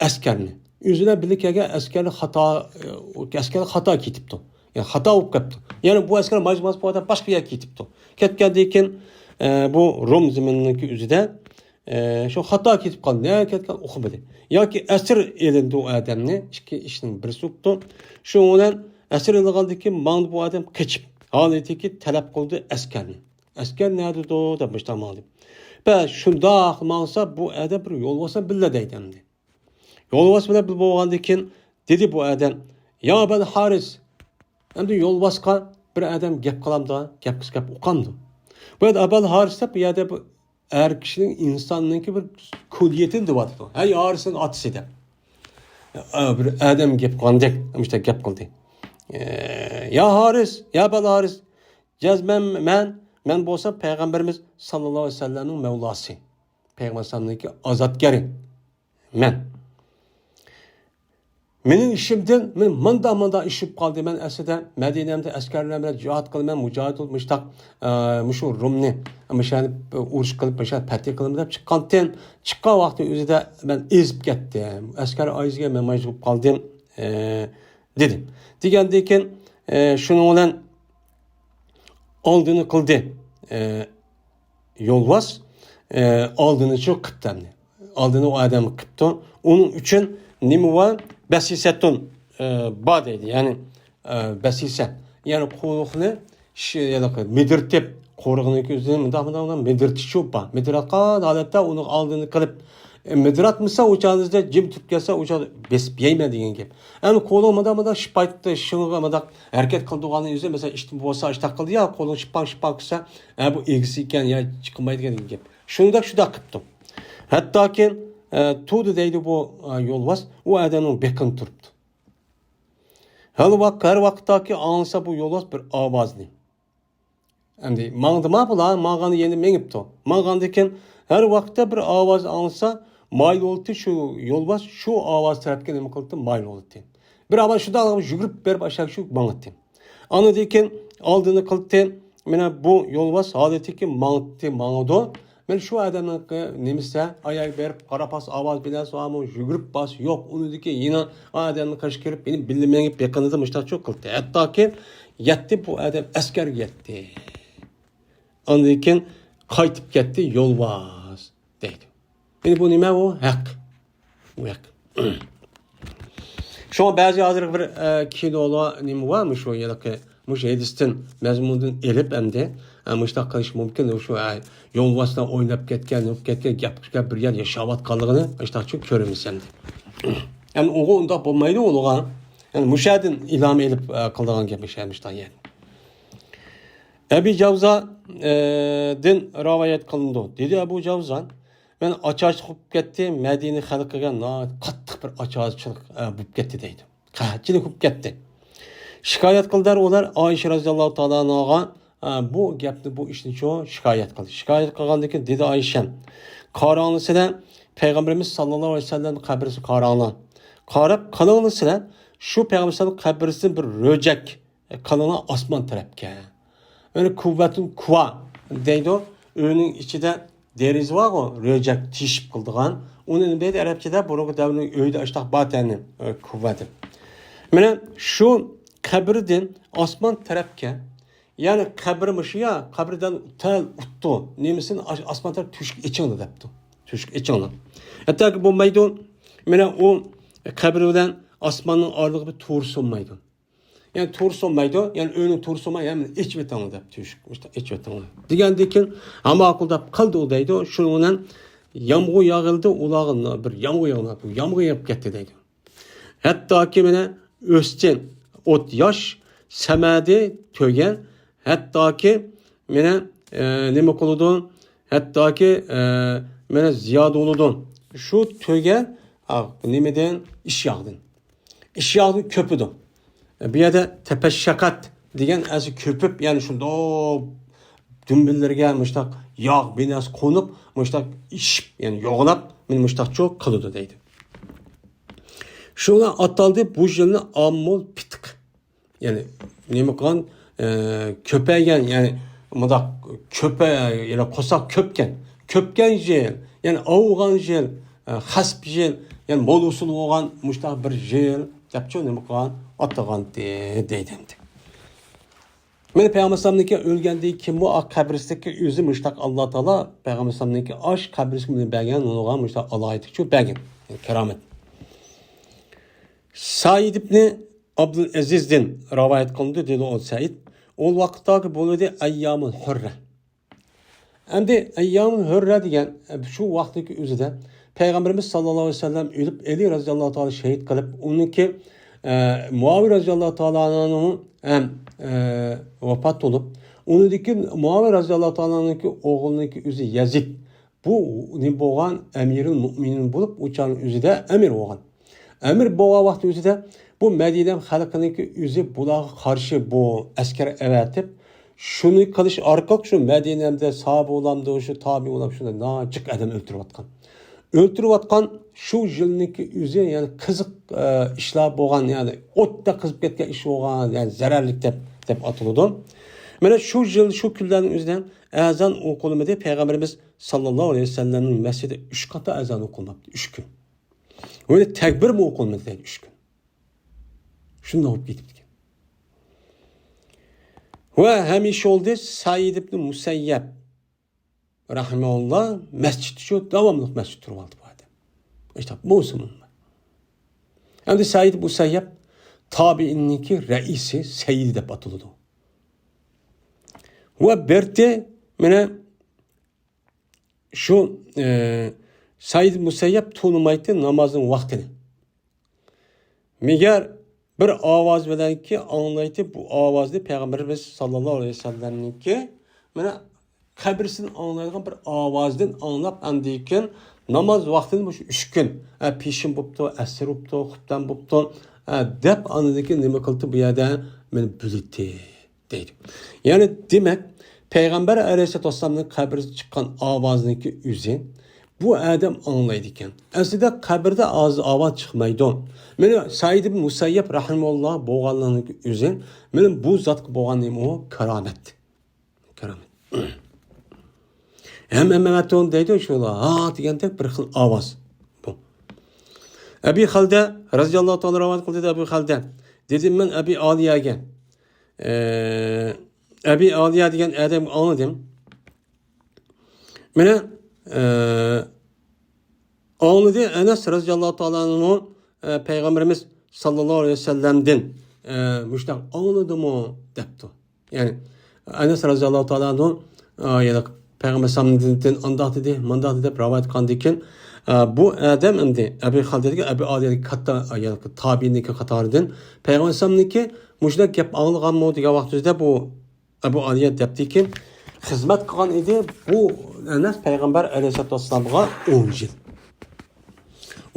ئەسكەرنى. ئۆزى بىلەن بىللە كەلگەن ئەسكەرنى خاتا، ئە، ئەسكەرنى خاتا كېتىپتۇ. يەنى خاتا بولۇپ كەپتۇ. يەنى بۇ ئەسكەر ماجماس بۇ ئادەم باشقا يەرگە كېتىپتۇ. كەتكەندىن كېيىن، ئە، بۇ روم زېمىنىنىڭكى ئۆزىدە، ئە، شۇ خاتا كېتىپ قالدى. نەگە كەتكەن ئۇقمىدى. ياكى ئەسىر ئېلىندى ئۇ ئادەمنى. ئىككى ئىشنىڭ بىرسى بوپتۇ. شۇنىڭ بىلەن ئەسىر ئېلىنغاندىن كېيىن ماڭدى بۇ ئادەم قېچىپ. ھالىتىكى تەلەپ قىلدى ئەسكەرنى. ئەسكەر نەدىدۇ دەپ مۇشۇنداق ماڭدى. بەس شۇنداق ماڭسا بۇ ئادەم بىر يولۋاس بىلەن بىللە دەيدۇ ئەمدى. يولۋاس بىلەن بىللە بولغاندىن كېيىن دېدى بۇ ئادەم، يا ئەبەل ھارىس. ئەمدى يولۋاسقا بىر ئادەم گەپ قىلامدۇ؟ گەپ قىلسا گەپ ئۇقامدۇ؟ بۇ يەردە ئەبەل ھارىس دەپ بۇ يەردە بۇ ئەر كىشىنىڭ ئىنساننىڭكى بىر كۇنيىتىنى دەۋاتىدۇ. ھەي ھارىسنىڭ ئاتىسى دەپ. ئە، بىر ئادەم گەپ قىلغاندەك، مۇشۇنداق گەپ قىلدى. ئە، يا ھارىس، يا ئەبەل ھارىس. جەزمەن مەن، مەن بولسام پەيغەمبىرىمىز ساللاللاھۇ ئەلەيھى ۋەسەللەمنىڭ مەۋلاسى. پەيغەمبەر ئەلەيھىسسالامنىڭكى ئازادگىرى مەن. مېنىڭ ئىشىمدىن مېنىڭ مۇنداق، مۇنداق ئىش بولۇپ قالدى. مەن ئەسلىدە مەدىنەمدە ئەسكەرلەر بىلەن جىھاد قىلىمەن، مۇجاھىد بولۇپ مۇشتاق، ئە، مۇشۇ رومنى، مۇشۇنى ئۇرۇش قىلىپ، مۇشۇنى پەتھى قىلىمەن دەپ چىققانتىم. چىققان ۋاقتى ئۆزىدە مەن ئېزىپ كەتتىم. ئەسكەر ئاجىزگە مەن ماجىز بولۇپ قالدىم، ئە، دېدى. دېگەندىن كېيىن، ئە، شۇنىڭ بىلەن ئالدىنى قىلدى. ئە، يولۋاس، ئە، ئالدىنى شۇ قىپتۇ ئەمدى. ئالدىنى ئۇ ئادەم قىپتۇ. ئۇنىڭ ئۈچۈن نېمە بار؟ بەسىسەتۇن، ئە، بار دەيدۇ. يەنى، ئە، بەسىسە. يەنى قۇلىقىنى شۇ، يەنى مىدىرتىپ، قورۇقنىڭ كۆزىنى مۇنداق، مۇنداق، مۇنداق مىدىرتىشى بار. مىدىراتقان ھالەتتە ئۇنىڭ ئالدىنى قىلىپ، ئە، مىدىراتمىسا ئۇ چاغدا جىم تۇرۇپ كەتسە، ئۇ چاغدا بېسىپ يەيمەن دېگەن گەپ. ئەمدى قولىغا مۇنداق، مۇنداق شىپايتتى، شۇنىڭغا مۇنداق ھەرىكەت قىلىدىغان يۈزى، مەسىلەن، ئىشتىن بولسا ئىشتاق قىلدى يا، قولىغا شىپاڭ، شىپاڭ قىلسا، ھە، بۇ ئىگىسى ئىكەن يا، چىقمايدىكەن دېگەن گەپ. شۇنداق، شۇنداق قىپتۇ. ھەتتاكى، ئە، تۇردى دەيدۇ بۇ، ئە، يولۋاس، ئۇ ئادەمنىڭ بېقىنى تۇرۇپتۇ. ھەر ۋاق-، ھەر ۋاقىتتاكى ئاڭلىسا بۇ يولۋاس بىر ئاۋازنى. ئەمدى ماڭدىما بۇلار؟ ماڭغاندا يەنە مېڭىپتۇ. ماڭغاندىن كېيىن ھەر ۋاقىتتا بىر ئاۋاز ئاڭلىسا، مايىل بولاتتى شۇ يولۋاس، شۇ ئاۋاز تەرەپكە نېمە قىلاتتى؟ مايىل بولاتتى. بىر ئاۋاز شۇنداق يۈگۈرۈپ بېرىپ ئاشاق شۇ ماڭاتتى. ئاندىن كېيىن ئالدىنى قىلاتتى. مانا بۇ يولۋاس ھالىتىكى ماڭاتتى، ماڭىدۇ. مانا شۇ ئادەمنىڭ نېمىسى، ئاياغ بېرىپ قاراپ باس، ئاۋاز بىلەن سوئامۇ يۈگۈرۈپ باس، يوق، ئۇنىڭدىكى يەنە ئادەمنىڭ قېشىغا كىرىپ، يەنە بىللە مېڭىپ بېقىنىدا مۇشتاق چوق قىلدى. ھەتتاكى يەتتى بۇ ئادەم ئەسكەرگە يەتتى. ئاندىن كېيىن قايتىپ كەتتى يولۋاس دەيدۇ. يەنى بۇ نېمە ئۇ؟ ھەق. بۇ ھەق. شۇڭا بەزى ھازىرقى بىر، ئە، كىنولار نېمە بار، مۇشۇ ھېلىقى، مۇشۇ ھەدىستىن، مەزمۇندىن ئېلىپ ئەمدى، ئە، مۇشۇنداق قىلىش مۇمكىن. شۇ، ئە، يولۋاسلار ئويناپ كەتكەن، يولۇپ كەتكەن، گەپ، گەپ بىر يەر ياشاۋاتقانلىقىنى مۇشۇنداقچە كۆرىمىز ئەمدى. ئەمدى ئۇغا ئۇنداق بولمايدۇ ئۇلىغا. يەنى مۇشۇ يەردىن ئىلھام ئېلىپ، ئە، قىلىدىغان گەپ مۇشۇ، مۇشۇنداق يەنى. ئەبى جاۋزا، ئە، دىن رىۋايەت قىلىنىدۇ. دېدى ئەبۇ جاۋزا، مەن ئاچارچىلىق بولۇپ كەتتى، مەدىنە خەلقىگە ناھايىتى قاتتىق بىر ئاچارچىلىق، ئە، بولۇپ كەتتى دەيدۇ. قەھەتچىلىك بولۇپ كەتتى. شىكايەت قىلدىلەر ئۇلار ئائىشە رەزىياللاھۇ تائالا ئانھاغا، ئە، بۇ گەپنى، بۇ ئىشنى شۇ شىكايەت قىلدى. شىكايەت قىلغاندىن كېيىن دېدى ئائىشەم، قاراڭلىسىلەر، پەيغەمبىرىمىز ساللاللاھۇ ئەلەيھى ۋەسەللەم قەبرىسىگە قاراڭلار. قاراپ قېلىڭلىسىلەر، شۇ پەيغەمبەر ساللاللاھۇ ئەلەيھى ۋەسەللەم قەبرىسىدىن بىر رۆجەك، ئە، قېلىڭلار ئاسمان تەرەپكە. ئۆينى كۇۋۋەتۇن كۇۋا دەيدۇ. ئۆينىڭ ئىچىدە دېرىزە بارغۇ، رۆجەك تېشىپ قىلىدىغان. ئۇنى نېمە دەيدۇ ئەرەبچىدە؟ بۇرۇنقى دەۋرنىڭ ئۆيىدە ئاشتاق بار تەنى، ئۆ، كۇۋۋە دەپ. مانا شۇ قەبرىدىن ئاسمان تەرەپكە، يەنى قەبرە مۇشۇ يا، قەبرىدىن تەل ئۇتتۇ. نېمىسىنى ئاش-، ئاسمان تەرەپ تۆشۈك ئېچىڭلار دەپتۇ. تۆشۈك ئېچىڭلار. ھەتتاكى بولمايدۇ. مانا ئۇ قەبرە بىلەن ئاسماننىڭ ئارىلىقى بىر تور سۇنمايدۇ. يەنى تور سۇنمايدۇ، يەنى ئۆينىڭ تورى سۇنماي، ھەممىنى ئېچىۋېتىڭلار دەپ، تۆشۈك، مۇشۇنداق ئېچىۋېتىڭلار دېگەندىن كېيىن، ھە ماقۇل دەپ قىلدى ئۇ دەيدۇ. شۇنىڭ بىلەن يامغۇر ياغىلدى، ئۇلارغا بىر يامغۇر ياغماپتۇ، يامغۇر يېغىپ كەتتى دەيدۇ. ھەتتاكى مانا ئۆستى ئوت ياش، سەمەدى تۆگەن، ھەتتاكى مانا، ئە، نېمە قىلىدۇ؟ ھەتتاكى، ئە، مانا زىيادە بولىدۇ. شۇ تۆگەن، ئا، نېمىدىن؟ ئىش ياغدىن. ئىش ياغدىن كۆپىدۇ. بۇ يەردە تەپەششەقەت دېگەن ئەسلى كۆپۈپ، يەنى شۇنداق دۈمبىلىرىگە مۇشتاق ياغ بىناسى قونۇپ، مۇشتاق ئىششىپ، يەنى يوغىناپ، مانا مۇشتاقچۇ قىلىدۇ دەيدۇ. شۇ بىلەن ئاتالدى بۇ يىلنى ئاممۇل پىتىق. يەنى نېمە قىلغان، ئە، كۆپەيگەن، يەنى مۇنداق كۆپە-، يەنى قورساق كۆپكەن. كۆپكەن يىل، يەنى ئاۋۇغان يىل، ئە، خەسپ يىل، يەنى مول ھوسۇل بولغان مۇشتاق بىر يىل دەپچۇ نېمە قىلغان، ئاتىغانتى دەيدۇ ئەمدى. مانا پەيغەمبەر ئەلەيھىسسالامنىڭكى ئۆلگەندىن كېيىن بۇ قەبرىسىدىكى ئۆزى مۇشتاق ئاللا تائالا پەيغەمبەر ئەلەيھىسسالامنىڭكى ئاش قەبرىسىگە بەرگەن، ئۇنىڭغا مۇشتاق ئالاھىدىلىك بەرگەن، يەنى كارامەت. سەئىد ئىبنى ئابدۇلئەزىزدىن رىۋايەت قىلىنىدۇ، دېدى ئۇ سەئىد، ئۇ ۋاقىتتاكى بولىدۇ ئەييامۇل ھۇررە. ئەمدى ئەييامۇل ھۇررە دېگەن، شۇ ۋاقىتتىكى ئۆزىدە پەيغەمبىرىمىز ساللاللاھۇ ئەلەيھى ۋەسەللەم ئۆلۈپ، ئەلى رەزىياللاھۇ تائالا شېھىت قىلىپ، ئۇنىڭكى، ئە، مۇئاۋىيە رەزىياللاھۇ تائالا ئەنھۇ ھەم، ئە، ۋاپات بولۇپ، ئۇنىڭدىكى مۇئاۋىيە رەزىياللاھۇ تائالا ئەنھۇنىڭكى ئوغلىنىڭكى ئۆزى يەزىد، بۇ نېمە بولغان؟ ئەمىرۇل مۆمىنىن بولۇپ، ئۇ چاغنىڭ ئۆزىدە ئەمىر بولغان. ئەمىر بولغان ۋاقتى ئۆزىدە بۇ مەدىنە خەلقىنىڭكى ئۆزى بۇلارغا قارشى بۇ ئەسكەر ئەۋەتىپ، شۇنى قىلىش ئارقىلىق شۇ مەدىنەمدە ساھابە بولامدۇ، شۇ تابىئىن بولام، شۇنداق ناچىق ئادەم ئۆلتۈرۈۋاتقان. ئۆلتۈرۈۋاتقان شۇ يىلنىڭكى ئۆزى، يەنى قىزىق، ئە، ئىشلار بولغان، يەنى ئوتتا قىزىپ كەتكەن ئىش بولغان، يەنى زەرەرلىك دەپ، دەپ ئاتىلىدۇ. مانا شۇ يىل، شۇ كۈنلەرنىڭ ئۆزىدە ئەزان ئوقۇلمىدى. پەيغەمبىرىمىز ساللاللاھۇ ئەلەيھى ۋەسەللەمنىڭ مەسچىتىدە ئۈچ قاتا ئەزان ئوقۇلماپتۇ، ئۈچ كۈن. ۋە تەكبىرمۇ ئوقۇلمىدى، ئۈچ كۈن. شۇنداق بولۇپ كېتىپتىكەن. ۋە ھەمىشە بولدى سەئىد ئىبن مۇسەييەب رەھىمەھۇللا مەسچىتتە شۇ داۋاملىق مەسچىتتە تۇرۇۋالدى بۇ ئادەم. ئىشتە بولسىمۇ. ئەمدى سەئىد مۇسەييەب تابىئىننىڭكى رەئىسى، سەيىدى دەپ ئاتىلىدۇ. ۋە بەرتى مانا شۇ، ئە، سەئىد مۇسەييەب تونۇمايتتى نامازنىڭ ۋاقتىنى. مەگەر بىر ئاۋاز بىلەنكى ئاڭلايتتى، بۇ ئاۋازنى پەيغەمبىرىمىز ساللاللاھۇ ئەلەيھى ۋەسەللەمنىڭكى مانا قەبرىسىدىن ئاڭلايدىغان بىر ئاۋازدىن ئاڭلاپ، ئاندىن كېيىن ناماز ۋاقتىنى مۇشۇ ئۈچ كۈن، ئە، پېشىن بوپتۇ، ئەسىر بوپتۇ، خۇپتەن بوپتۇ، ئە، دەپ ئاندىن كېيىن نېمە قىلدى بۇ يەردە؟ مېنى بىلدى. دەيدۇ. يەنى دېمەك، پەيغەمبەر ئەلەيھىسسالاتۇ ۋەسسالامنىڭ قەبرىدىن چىققان ئاۋازنىڭكى ئۆزى بۇ ئادەم ئاڭلايدىكەن. ئەسلىدە قەبرىدە ئاز-، ئاۋاز چىقمايدۇ. مانا سەئىد ئىبن مۇسەييەب رەھىمەھۇللا بولغانلىقنىڭكى ئۆزى، مانا بۇ زاتقا بولغان نېمە ئۇ؟ كارامەت. كارامەت. ھەم، ھەم، ھەم دەيدۇ شۇلار، ھا دېگەندەك بىر خىل ئاۋاز. بۇ. ئەبى خەلدە رەزىياللاھۇ تائالا رىۋايەت قىلدى، ئەبى خەلدە. دېدىم مەن ئەبى ئالىيەگە. ئە، ئەبى ئالىيە دېگەن ئادەمگە ئاڭلىدىم. مانا، ئە، ئاڭلىدى ئەنەس رەزىياللاھۇ تائالا ئەنھۇ، ئە، پەيغەمبىرىمىز ساللاللاھۇ ئەلەيھى ۋەسەللەمدىن، ئە، مۇشۇنداق ئاڭلىدىمۇ دەپتۇ. يەنى ئەنەس رەزىياللاھۇ تائالا ئەنھۇ، ئە، يەنى پەيغەمبەر ئەلەيھىسسالامدىن ئانداق دېدى، مانداق دېدى دەپ رىۋايەت قىلغاندىن كېيىن، ئە، بۇ ئادەم ئەمدى ئەبى خەلدەگە، ئەبى ئالىيەگە كاتتا، ئە، يەنى تابىئىننىڭكى قاتارىدىن پەيغەمبەر ئەلەيھىسسالامنىڭكى مۇشۇنداق گەپ ئاڭلىغانمۇ دېگەن ۋاقتىمىزدا بۇ ئەبۇ ئالىيە دەپتىكى، خىزمەت قىلغان ئىدى بۇ ئەنەس پەيغەمبەر ئەلەيھىسسالاتۇ ۋەسسالامغا ئون يىل.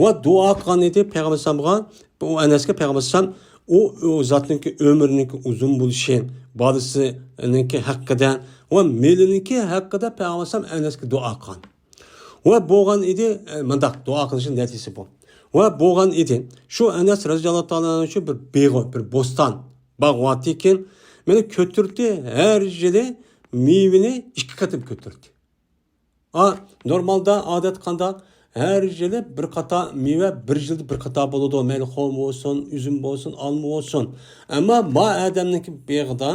ۋە دۇئا قىلغان ئىدى پەيغەمبەر ئەلەيھىسسالامغا، بۇ ئەنەسكە پەيغەمبەر ئەلەيھىسسالام ئۇ، ئۇ زاتنىڭكى ئۆمرىنىڭكى ئۇزۇن بولۇشى، بالىسىنىڭكى ھەققىدە ۋە مېلىنىڭكى ھەققىدە پەيغەمبەر ئەلەيھىسسالام ئەنەسكە دۇئا قىلغان. ۋە بولغان ئىدى، ئە، مۇنداق دۇئا قىلىشنىڭ نەتىجىسى بۇ. ۋە بولغان ئىدى. شۇ ئەنەس رەزىياللاھۇ تائالا ئەنھۇ بىر بېغى، بىر بوستان، باغ بارتىكەن. مانا كۆتۈردى، ھەر يىلى مېۋىنى ئىككى قېتىم كۆتۈردى. ئا، نورمالدا ئادەت قانداق؟ ھەر يىلى بىر قاتار مېۋە بىر يىلدا بىر قاتار بولىدۇ. مەيلى خورما بولسۇن، ئۈزۈم بولسۇن، ئالما بولسۇن. ئەمما ما ئادەمنىڭكى بېغىدا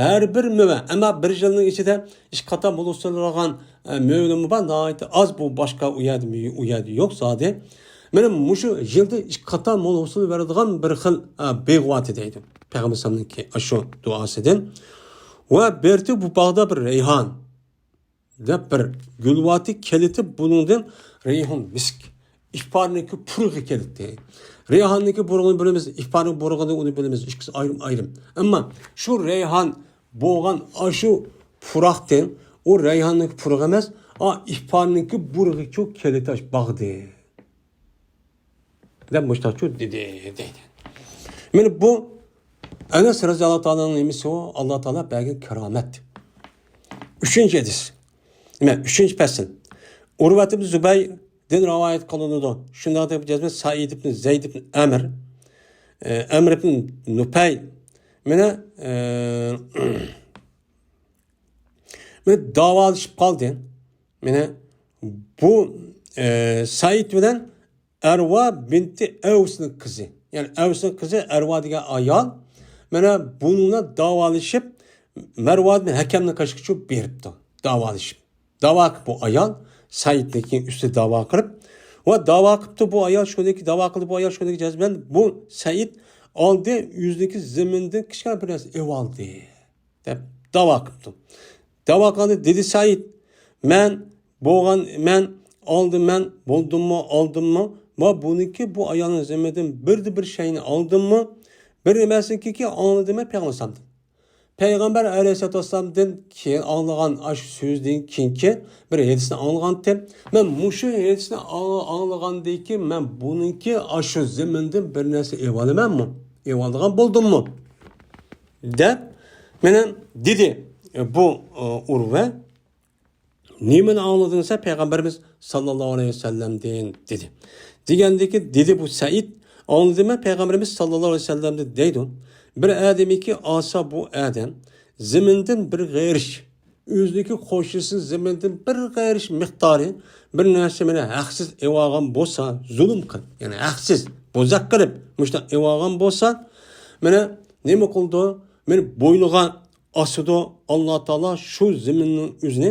ھەر بىر مېۋە، ئەمما بىر يىلنىڭ ئىچىدە ئىككى قاتار مول ھوسۇل بېرىدىغان، ئە، مېۋىلىرىمۇ بار، ناھايىتى ئاز، بۇ باشقا ئۇ يەردە، ئۇ يەردە يوق زادى. مانا مۇشۇ يىلدا ئىككى قاتار مول ھوسۇل بېرىدىغان بىر خىل، ئە، بېغى بارتى دەيدۇ پەيغەمبەر ئەلەيھىسسالامنىڭكى ئاشۇ دۇئاسىدىن. ۋە بېرتى بۇ باغدا بىر رەيھان دەپ بىر گۈل بارتى، كېلىتى بۇنىڭدىن رەيھان مىسك، ئىپارنىڭكى پۇرىقى كېلىتى. رەيھاننىڭكى پۇرىقىنى بىلىمىز، ئىپارنىڭ پۇرىقىنى ئۇنى بىلىمىز، ئىككىسى ئايرىم-ئايرىم. ئەمما شۇ رەيھان بولغان ئاشۇ پۇراقتىن، ئۇ رەيھاننىڭكى پۇرىقى ئەمەس، ئا، ئىپارنىڭكى پۇرىقى شۇ كېلىتى ئاشۇ باغدىن. دەپ مۇشتاقچۇ دېدى، دەيدۇ. مانا بۇ ئەنەس رەزىياللاھۇ تائالانىڭ نېمىسى ئۇ؟ ئاللا تائالا بەرگەن كارامەت. ئۈچىنچى ھەدىس. نېمە؟ ئۈچىنچى پەسىل. ئۇرۋەت ئىبن زۇبەيردىن رىۋايەت قىلىنىدۇ. شۇنداق دەپ جەزمەن سەئىد ئىبن زەيد ئىبن ئەمر، ئە، ئەمر ئىبن نۇپەي. مانا، ئە، مانا داۋالىشىپ قالدى. مانا بۇ، ئە، سەئىد بىلەن ئەرۋا بىنتى ئەۋسنىڭ قىزى. يەنى ئەۋسنىڭ قىزى ئەرۋا دېگەن ئايال. مانا بۇنىڭ بىلەن داۋالىشىپ، مەرۋان بىن ھەكەمنىڭ قېشىغا چۈشۈپ بېرىپتۇ. داۋالىشىپ. داۋا قىلىپ بۇ ئايال، سەئىدنىڭكى ئۈستىدە داۋا قىلىپ. ۋە داۋا قىپتۇ بۇ ئايال، شۇنىڭكى داۋا قىلدى بۇ ئايال، شۇنىڭكى جەزمەن بۇ سەئىد ئالدى ئۆزىنىڭكى زېمىنىدىن كىچىككىنە بىر نەرسە ئېۋالدى دەپ داۋا قىپتۇ. داۋا قىلغاندا دېدى سەئىد، مەن بولغان، مەن ئالدىم، مەن بولدۇممۇ، ئالدىممۇ؟ ۋە بۇنىڭكى بۇ ئايالنىڭ زېمىنىدىن بىردە بىر شەينى ئالدىممۇ؟ بىر نېمەسىنىكى ئاڭلىدىم مەن پەيغەمبەر ئەلەيھىسسالامدىن. پەيغەمبەر ئەلەيھىسسالاتۇ ۋەسسالامدىن كېيىن ئاڭلىغان ئاشۇ سۆزدىن كېيىنكى بىر ھەدىسنى ئاڭلىغانتىم. مەن مۇشۇ ھەدىسنى ئاڭ-، ئاڭلىغاندىن كېيىن مەن بۇنىڭكى ئاشۇ زېمىندىن بىر نەرسە ئېۋالىمەنمۇ؟ ئېۋالىدىغان بولدۇممۇ؟ دەپ مانا دېدى. ئە، بۇ، ئە، ئۇرۋە، نېمىنى ئاڭلىدىڭ سەن پەيغەمبىرىمىز ساللاللاھۇ ئەلەيھى ۋەسەللەمدىن؟ دېدى. دېگەندىكى، دېدى بۇ سەئىد، ئاڭلىدىم مەن پەيغەمبىرىمىز ساللاللاھۇ ئەلەيھى ۋەسەللەمدىن دەيدۇ. بىر ئادەمكى ئاسا بۇ ئادەم زېمىندىن بىر غېرىش، ئۆزىنىڭكى قوشنىسى زېمىندىن بىر غېرىش مىقدارى بىر نەرسە مېنى ھەقسىز ئېۋالغان بولسا، زۇلۇم قىلىپ، يەنى ھەقسىز، بوزەك قىلىپ، مۇشۇنداق ئېۋالغان بولسا، مېنى نېمە قىلىدۇ؟ مېنى بوينىغا ئاسىدۇ، ئاللا تائالا شۇ زېمىننىڭ ئۆزىنى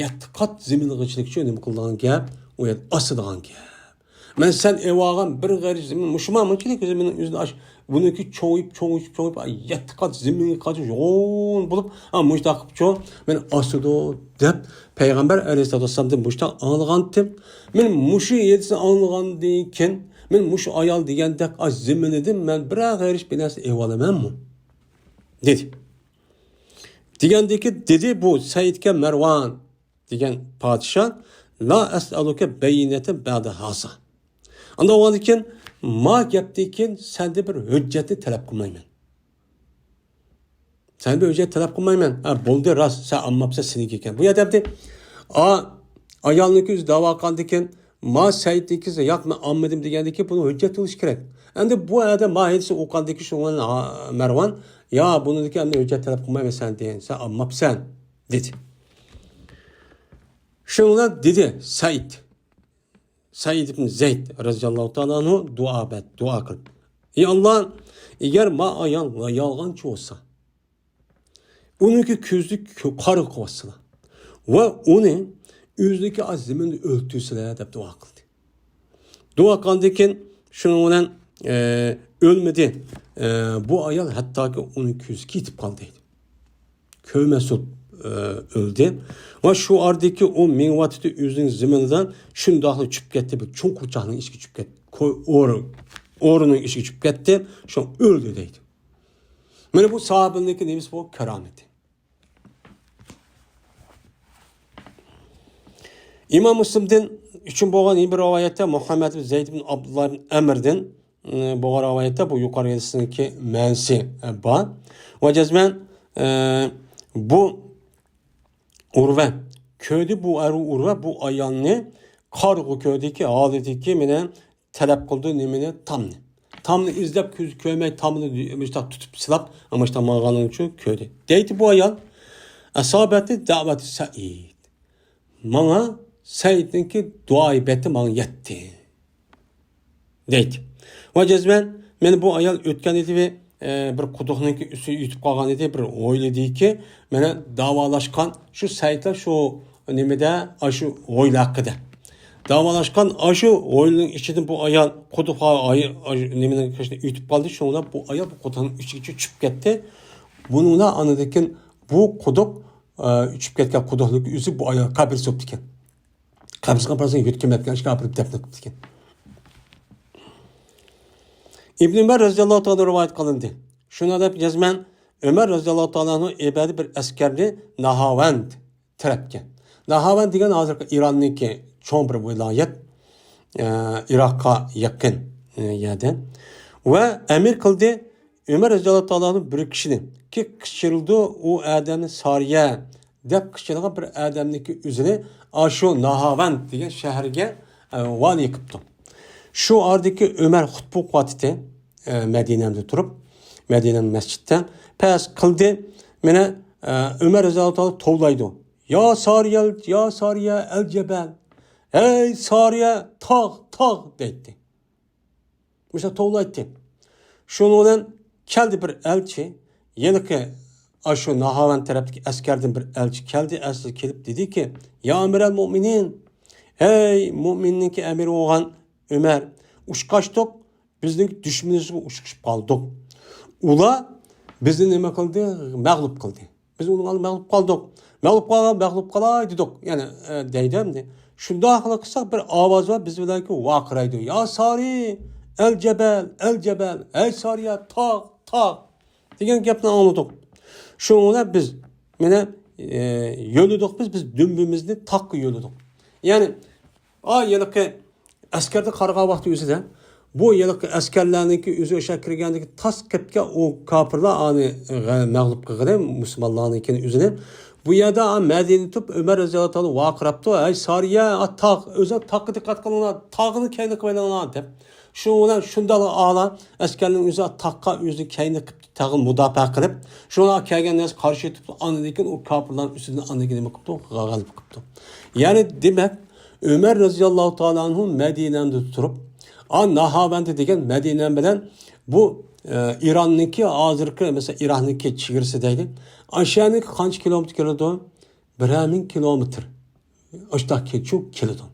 يەتتە قات زېمىنغىچىلىك شۇ نېمە قىلىدىغان گەپ، ئۇ يەردە ئاسىدىغان گەپ. مەن سەن ئېۋالغان بىر غېرىش زېمىن، مۇشۇما مۇنچىلىك زېمىننىڭ ئۆزىنى ئاش، بۇنىڭكى چوڭىيىپ، چوڭىيىپ، چوڭىيىپ، ئاي، يەتتە قات زېمىنگە قاچا يوغان بولۇپ، ھا، مۇشۇنداق قىلىپچۇ، مېنى ئاسىدۇ، دەپ پەيغەمبەر ئەلەيھىسسالاتۇ ۋەسسالامدىن مۇشۇنداق ئاڭلىغانتىم. مەن مۇشۇ ھەدىسنى ئاڭلىغاندىن كېيىن، مەن مۇشۇ ئايال دېگەندەك ئاش زېمىنىدىن مەن بىرەر غېرىش بىر نەرسە ئېۋالىمەنمۇ؟ دېدى. دېگەندىكى، دېدى بۇ سەئىدكە مەرۋان دېگەن پادىشاھ، لا ئەسئەلۇكە بەييىنەتەن بەئدە ھازا. ئاندىن ئۇنىڭدىن كېيىن، ما گەپتىن كېيىن سەندىن بىر ھۆججەتنى تەلەپ قىلمايمەن. سەندىن بىر ھۆججەت تەلەپ قىلمايمەن. ھە، بولدى، راست، سەن ئالماپسەن، سېنىڭكى ئىكەن. بۇ يەردە ئەمدى، ئا، ئايالنىڭكى ئۆزى دەۋا قىلغاندىن كېيىن، ما سەئىدنىڭكى، ياق، مەن ئالمىدىم دېگەندىن كېيىن، بۇنىڭ ھۆججەت بولۇشى كېرەك. ئەمدى بۇ ئەدەم ما ھەدىسنى ئوقۇغاندىن كېيىن، شۇنىڭ بىلەن، ھا، مەرۋان، يا، بۇنىڭدىن كېيىن ئەمدى ھۆججەت تەلەپ قىلمايمەن سەندىن، سەن ئالماپسەن، دېدى. شۇنىڭ بىلەن دېدى سەئىد، سەئىد ئىبن زەيد رەزىياللاھۇ تائالا ئەنھۇ دۇئا بەت، دۇئا قىلىپ، ئى ئاللا، ئەگەر ما ئايال يالغانچى بولسا، ئۇنىڭكى كۆزىدە قارا قىلىۋاتسىلا ۋە ئۇنى ئۆزىنىڭكى ئاز زېمىندا ئۆلتۈرسىلە دەپ دۇئا قىلدى. دۇئا قىلغاندىن كېيىن شۇنىڭ بىلەن، ئە، ئۆلمىدى. ئە، بۇ ئايال ھەتتاكى ئۇنىڭ كۆزى كېتىپ قالدى دەيدۇ. كۆرمەس بولۇپ، ئە، ئۆلدى. ۋە شۇ ئارىدىكى ئۇ مېڭىۋاتىدۇ ئۆزىنىڭ زېمىنىدا شۇنداقلا چۈشۈپ كەتتى، بىر چوڭ قۇرچاقنىڭ ئىچىگە چۈشۈپ كەتتى. كوي-، ئور-، ئورىنىڭ ئىچىگە چۈشۈپ كەتتى. شۇ ئۆلدى دەيدۇ. مانا بۇ ساھابىنىڭكى نېمىسى بۇ؟ كارامىتى. ئىمام مۇسلىمدىن ئۈچۈن بولغان يەنە بىر رىۋايەتتە مۇھەممەد بىن زەيد بىن ئابدۇللا بىن ئەمىردىن، ئى، بولغان رىۋايەتتە بۇ يۇقىرى ھەدىسنىڭكى مەنىسى، ئى، بار. ۋە جەزمەن، ئى، بۇ ئۇرۋە كۆردى، بۇ ئەر ئۇرۋە بۇ ئايالنى قارىغۇ كۆردىكى ھالىتىكى مېنى تەلەپ قىلدى نېمىنى؟ تامنى. تامنى ئىزدەپ كۆزى كۆرمەي تامنى مۇشتاق تۇتۇپ سىلاپ، مۇشتاق ماڭغانلىقى ئۈچۈن كۆردى. دەيدۇ بۇ ئايال، ئەسابەتنى دەۋەتى سەئىد. ماڭا سەئىدنىڭكى دۇئايى بەتى ماڭا يەتتى. دەيدۇ. ۋە جەزمەن مەن بۇ ئايال ئۆتكەن ئىدى ۋە، ئە، بىر قۇدۇقنىڭكى ئۈستىگە يېتىپ قالغان ئىدى، بىر ئويلىدىكى، مانا داۋالاشقان شۇ سەئىدلەر شۇ نېمىدە، ئاشۇ ھويلا ھەققىدە. داۋالاشقان ئاشۇ ھويلىنىڭ ئىچىدىن بۇ ئايال قۇدۇق ھا-، ئاي-، ئاشۇ نېمىنىڭ كۆشىدە ئۆتۈپ قالدى. شۇنىڭ بىلەن بۇ ئايال بۇ قۇدۇقنىڭ ئىچىگىچە چۈشۈپ كەتتى. بۇنىڭ بىلەن ئاندىن كېيىن بۇ قۇدۇق، ئە، چۈشۈپ كەتكەن قۇدۇقنىڭ ئۆزى بۇ ئايال قەبرىسى بوپتىكەن. قەبرىسىگە بارسا يۆتكىمەتكەن ئىشقا ئاپىرىپ دەپنە قىپتىكەن. ئىبن ئۆمەر رەزىياللاھۇ تائالا رىۋايەت قىلىندى. شۇنىڭ دەپ جەزمەن ئۆمەر رەزىياللاھۇ تائالا ئەنھۇ ئەبەدى بىر ئەسكەرنى ناھاۋەند تەرەپكە. ناھاۋەند دېگەن ھازىرقى ئىراننىڭكى چوڭ بىر ۋىلايەت، ئە، ئىراققا يېقىن، ئە، يەردە. ۋە ئەمىر قىلدى ئۆمەر رەزىياللاھۇ تائالا ئەنھۇ بىر كىشىنى، كى قىچىرىدۇ، ئۇ ئادەمنى سارىيە دەپ قىچىرىغان بىر ئادەمنىڭكى ئۆزىنى ئاشۇ ناھاۋەند دېگەن شەھەرگە، ئە، ۋالىي قىپتۇ. شۇ ئارىدىكى ئۆمەر خۇتبە ئوقۇۋاتىتى، ئە، مەدىنەدە تۇرۇپ، مەدىنە مەسچىتتە پەس قىلدى. مانا، ئە، ئۆمەر رەزىياللاھۇ تائالا توۋلايدۇ. يا سارىيە، يا سارىيە ئەل جەبەل. ھەي سارىيە، تاغ، تاغ دەيتتى. مۇشۇنداق توۋلايتتى. شۇنىڭ بىلەن كەلدى بىر ئەلچى، ھېلىقى ئاشۇ ناھاۋەند تەرەپتىكى ئەسكەردىن بىر ئەلچى كەلدى، ئەسلى كېلىپ دېدىكى، يا ئەمىرەل مۇئمىنىن، ھەي مۇئمىننىڭكى ئەمىرى بولغان ئۆمەر، ئۇچقاچتۇق، بىزنىڭ دۈشمىنىمىزگە ئۇچرىشىپ قالدۇق. ئۇلار بىزنى نېمە قىلدى؟ مەغلۇپ قىلدى. بىز ئۇنىڭغا مەغلۇپ قالدۇق. مەغلۇپ قالغان، مەغلۇپ قالاي دېدۇق. يەنى، ئە، دەيدۇ ئەمدى. شۇنداقلا قىلساق بىر ئاۋاز بار، بىز بىلەنكى ۋارقىرايدۇ. يا سارى، ئەل جەبەل، ئەل جەبەل، ھەي سارىيە، تاغ، تاغ دېگەن گەپنى ئاڭلىدۇق. شۇنىڭ بىلەن بىز، مانا، ئە، يۆلىدۇق بىز، بىز دۈمبىمىزنى تاغقا يۆلىدۇق. يەنى، ئا، ھېلىقى ئەسكەردە قارىغان ۋاقتى ئۆزىدە بۇ ھېلىقى ئەسكەرلەرنىڭكى ئۆزى ئۆشە كىرگەندىكى تاس كەپكە ئۇ كاپىرلار ئانى غە-، مەغلۇپ قىلغىنى مۇسۇلمانلارنىڭكىنى ئۆزىنى. بۇ يەردە مەدىنە تۇرۇپ ئۆمەر رەزىياللاھۇ تائالا ۋارقىراپتۇ، ھەي سارىيە، ئا، تاغ، ئۆزى تاغقا دىققەت قىلىڭلار، تاغنى كەينى قىلىۋېلىڭلار دەپ. شۇ بىلەن شۇنداق ئالا ئەسكەرلەرنىڭ ئۆزى تاغقا ئۆزىنى كەينى قىلىپ، تاغنى مۇداپىئە قىلىپ، شۇڭا كەلگەن نەرسە قارشى تۇرۇپ، ئاندىن كېيىن ئۇ كاپىرلارنىڭ ئۈستىدىن ئاندىن كېيىن نېمە قىپتۇ؟ غەلىبە قىپتۇ. يەنى دېمەك، ئۆمەر رەزىياللاھۇ تائالا ئەنھۇ مەدىنەدە تۇرۇپ، ئا، ناھاۋەندى دېگەن مەدىنە بىلەن بۇ، ئە، ئىراننىڭكى ھازىرقى، مەسىلەن، ئىراقنىڭكى چېگرىسى دەيلى. ئاشۇ يەرنىڭكى قانچە كىلومېتىر كېلىدۇ؟ بىرەر مىڭ كىلومېتىر. ئاشۇنداق كېچە كېلىدۇ.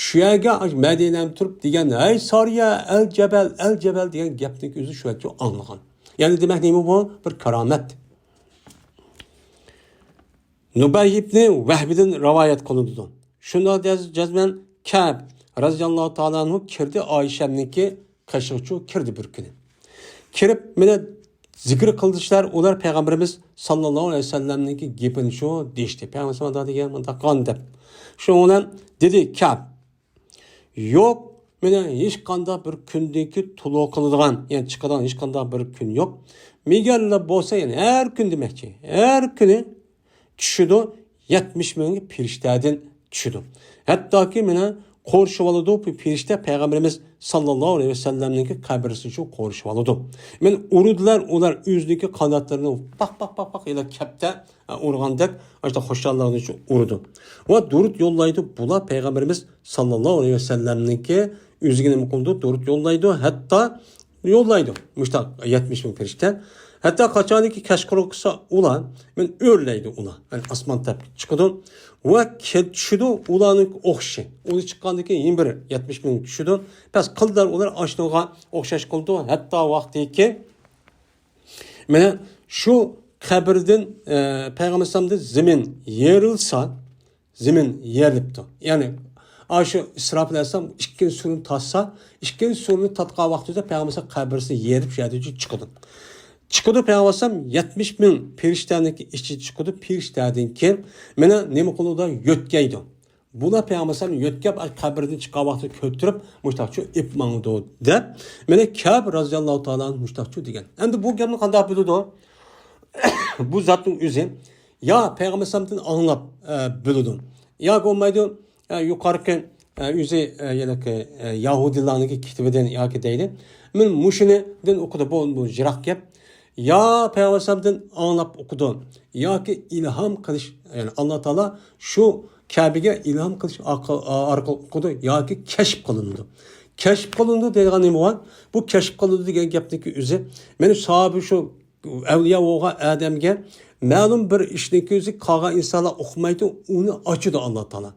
شۇ يەرگە مەدىنەدە تۇرۇپ دېگەن، ھەي سارىيە، ئەل جەبەل، ئەل جەبەل دېگەن گەپنىڭ ئۆزى شۇ يەردە ئاڭلىغان. يەنى دېمەك نېمە بۇ؟ بىر كارامەت. نۇبەي ئىبنى ۋەھبىدىن رىۋايەت قىلىنىدۇ. شۇنداق دەز-، جەزمەن كەب رەزىياللاھۇ تائالا ئەنھۇ كىردى ئائىشەمنىڭكى قېشىغىچۇ كىردى بىر كۈنى. كىرىپ، مېنى زىكىر قىلدىشلار، ئۇلار پەيغەمبىرىمىز ساللاللاھۇ ئەلەيھى ۋەسەللەمنىڭكى گېپىنى شۇ دېيىشتى. پەيغەمبەر دېگەن مۇنداق قىلغان دەپ. شۇنىڭ بىلەن دېدى كەب، يوق، مېنىڭ ھېچقانداق بىر كۈندىكى تولۇق قىلىدىغان، يەنى چىقىدىغان ھېچقانداق بىر كۈن يوق. مېگەرلا بولسا، يەنى ھەر كۈن دېمەكچى، ھەر كۈنى چۈشىدۇ، يەتمىش مىڭ پېرىشتەدىن چۈشىدۇ. ھەتتاكى مېنى قورشىۋالىدۇ، بۇ پېرىشتە پەيغەمبىرىمىز ساللاللاھۇ ئەلەيھى ۋەسەللەمنىڭكى قەبرىسىچۇ قورشىۋالىدۇ. مېنى ئۇرىدىلار، ئۇلار ئۆزىنىڭكى قاناتلىرىنى پاق، پاق، پاق، پاق، ئىلى كەپتە ئۇرغاندەك، ئاشۇنداق خۇشاللىقىنى ئۇرىدۇ. ۋە دۇرۇت يوللايدۇ، بۇلار پەيغەمبىرىمىز ساللاللاھۇ ئەلەيھى ۋەسەللەمنىڭكى ئۆزىگە نېمە قىلىدۇ؟ دۇرۇت يوللايدۇ، ھەتتا يوللايدۇ. مۇشتاق يەتمىش مىڭ پېرىشتە. ھەتتا قاچانكى كەچقۇرۇن قىلسا ئۇلار، مېنى ئۆرلەيدۇ ئۇلار. يەنى ئاسمان تەرەپكە چىقىدۇ ۋە كە-، چۈشىدۇ ئۇلارنىڭ ئوخشىشى. ئۇلار چىققاندىن كېيىن يەنە بىر يەتمىش مىڭ چۈشىدۇ. پەس قىلدىلار ئۇلار ئاشۇنىڭغا ئوخشاش قىلىدۇ. ھەتتا ۋاقتىكى مانا شۇ قەبرىدىن، ئە، پەيغەمبەر ئەلەيھىسسالامدىن زېمىن يېرىلسا، زېمىن يېرىلىپتۇ. يەنى، ئاشۇ ئىسراپىل ئەلەيھىسسالام ئىككىنچى سۇرنى تارتسا، ئىككىنچى سۇرنى تارتقان ۋاقتىدا پەيغەمبەر قەبرىسى يېرىپ، شۇ يەردىن چىقىدۇ. چىقىدۇ پەيغەمبەر ئەلەيھىسسالام يەتمىش مىڭ پېرىشتەنىڭ ئىچىدىن چىقىدۇ، پېرىشتەدىن كېيىن مانا نېمە قىلىدۇ؟ يۆتكەيدۇ. بۇلار پەيغەمبەر ئەلەيھىسسالام يۆتكەپ، قەبرىدىن چىققان ۋاقتىدا كۆتۈرۈپ، مۇشتاقچۇ ئېلىپ ماڭىدۇ، دەپ، مانا كەب رەزىياللاھۇ تائالا ئەنھۇ مۇشتاقچۇ دېگەن. ئەمدى بۇ گەپنى قانداق بىلىدۇ؟ بۇ زاتنىڭ ئۆزى يا پەيغەمبەر ئەلەيھىسسالامدىن ئاڭلاپ، ئە، بىلىدۇ. ياكى بولمايدۇ، ئە، يۇقىرىقى، ئە، ئۆزى، ئە، يەنىكى، ئە، يەھۇدىيلارنىڭكى كىتابىدىن ياكى دەيلى. مەن مۇشۇنىدىن ئوقۇدۇم، بۇ، بۇ يىراق گەپ. يا پەيغەمبەر ئەلەيھىسسالامدىن ئاڭلاپ ئوقۇدۇ، ياكى ئىلھام قىلىش، يەنى ئاللا تائالا شۇ كەبىگە ئىلھام قىلىش ئارقا-، ئارقىلىق ئوقۇدۇ ياكى كەشىپ قىلىنىدۇ. كەشىپ قىلىنىدۇ دەيدىغان نېمە بار؟ بۇ كەشىپ قىلىنىدۇ دېگەن گەپنىڭكى ئۆزى، مانا ساھابە شۇ ئەۋلىيا بولغان ئادەمگە مەلۇم بىر ئىشنىڭكى ئۆزى قالغان ئىنسانلار ئۇقمايدۇ، ئۇنى ئاچىدۇ ئاللا تائالا.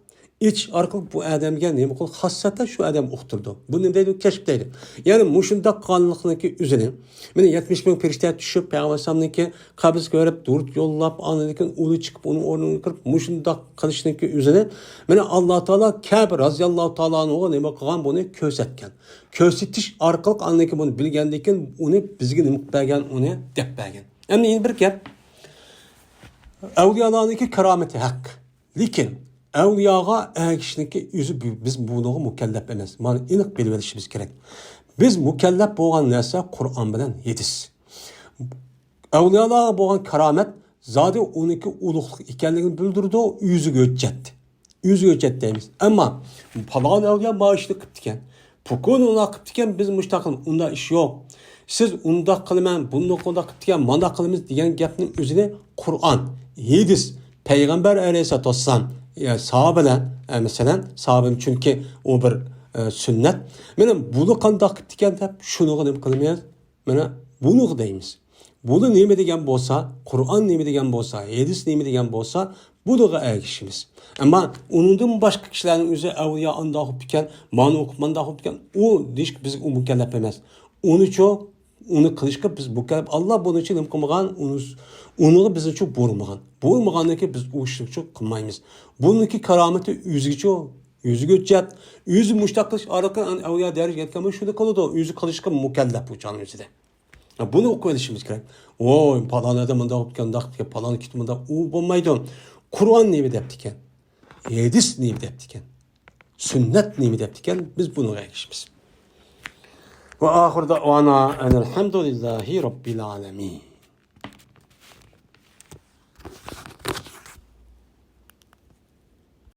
ئېچىش ئارقىلىق بۇ ئادەمگە نېمە قىل، خاسسەتەن شۇ ئادەم ئۇقتۇرىدۇ. بۇ نېمە دەيدۇ؟ كەشىپ دەيدۇ. يەنى مۇشۇنداق قىلغانلىقنىڭكى ئۆزىنى، مانا يەتمىش مىڭ پېرىشتە چۈشۈپ، پەيغەمبەر ئەلەيھىسسالامنىڭكى قەبرىسىگە بېرىپ، دۇرۇت يوللاپ، ئاندىن كېيىن ئۇلار چىقىپ، ئۇنىڭ ئورنىغا كىرىپ، مۇشۇنداق قىلىشنىڭكى ئۆزىنى، مانا ئاللا تائالا كەب رەزىياللاھۇ تائالا ئەنھۇغا نېمە قىلغان، بۇنى كۆرسەتكەن. كۆرسىتىش ئارقىلىق ئاندىن كېيىن بۇنى بىلگەندىن كېيىن ئۇنى بىزگە نېمە قىلىپ بەرگەن، ئۇنى دەپ بەرگەن. ئەمدى يەنە بىر گەپ. ئەۋلىيالارنىڭكى كارامىتى ھەق. لېكىن ئەۋلىياغا ئەگىشىشنىڭكى ئۆزى بۇ-، بىز بۇنىڭغا مۇكەللەپ ئەمەس. مانا ئېنىق بىلىۋېلىشىمىز كېرەك. بىز مۇكەللەپ بولغان نەرسە قۇرئان بىلەن ھەدىس. ئەۋلىيالارغا بولغان كارامەت زادى ئۇنىڭكى ئۇلۇغلۇق ئىكەنلىكىنى بىلدۈرىدۇ، ئۆزىگە ھۆججەت. ئۆزىگە ھۆججەت دەيمىز. ئەمما پالان ئەۋلىيا مانا ئىشنى قىپتىكەن، پۇكۇن ئۇنداق قىپتىكەن، بىز مۇشۇنداق قىلىمىز، ئۇنداق ئىش يوق. سىز ئۇنداق قىلىمەن، بۇنداق، ئۇنداق قىپتىكەن، مانداق قىلىمىز دېگەن گەپنىڭ ئۆزىنى قۇرئان، ھەدىس، پەيغەمبەر ئەلەيھىسسالاتۇ ۋەسسالام، يا ساھابىلەر، ئە، مەسىلەن، ساھابىلەر، چۈنكى ئۇ بىر، ئە، سۈننەت. مانا بۇلار قانداق قىپتىكەن دەپ شۇنىڭغا نېمە قىلىمىز؟ مانا بۇنىغا دەيمىز. بۇنى نېمە دېگەن بولسا، قۇرئان نېمە دېگەن بولسا، ھەدىس نېمە دېگەن بولسا، بۇنىڭغا ئەگىشىمىز. ئەمما ئۇنىڭدىن باشقا كىشىلەرنىڭ ئۆزى ئەۋلىيا ئانداق بوپتىكەن، مانا ئوقۇپ مانداق بوپتىكەن، ئۇ دېيىشكە بىز مۇكەللەپ ئەمەس. ئۇنىچۇ، ئۇنى قىلىشقا بىز مۇكەللەپ. ئاللا بۇنىچۇ نېمە قىلمىغان، ئۇنى، ئۇنىغا بىزنىچۇ بۇيرۇمىغان. بۇيرۇمىغاندىن كېيىن بىز ئۇ ئىشنىچۇ قىلمايمىز. بۇنىڭكى كارامىتى ئۆزىگىچۇ، ئۆزىگە ھۆججەت. ئۆزى مۇشۇنداق قىلىش ئارقىلىق ئەۋلىيا دەرىجىگە يەتكەن بولسا شۇنى قىلىدۇ. ئۆزى قىلىشقا مۇكەللەپ بۇ چاغنىڭ ئۆزىدە. بۇنى ئوقۇۋېلىشىمىز كېرەك. ۋوي، پالان ئادەم مۇنداق بوپتىكەن، مۇنداق بوپتىكەن، پالان كىتاب مۇنداق، ئۇ بولمايدۇ. قۇرئان نېمە دەپتىكەن؟ ھەدىس نېمە دەپتىكەن؟ سۈننەت نېمە دەپتىكەن؟ بىز بۇنىڭغا ئەگىشىمىز. وآخر دعوانا أن الحمد لله رب العالمين.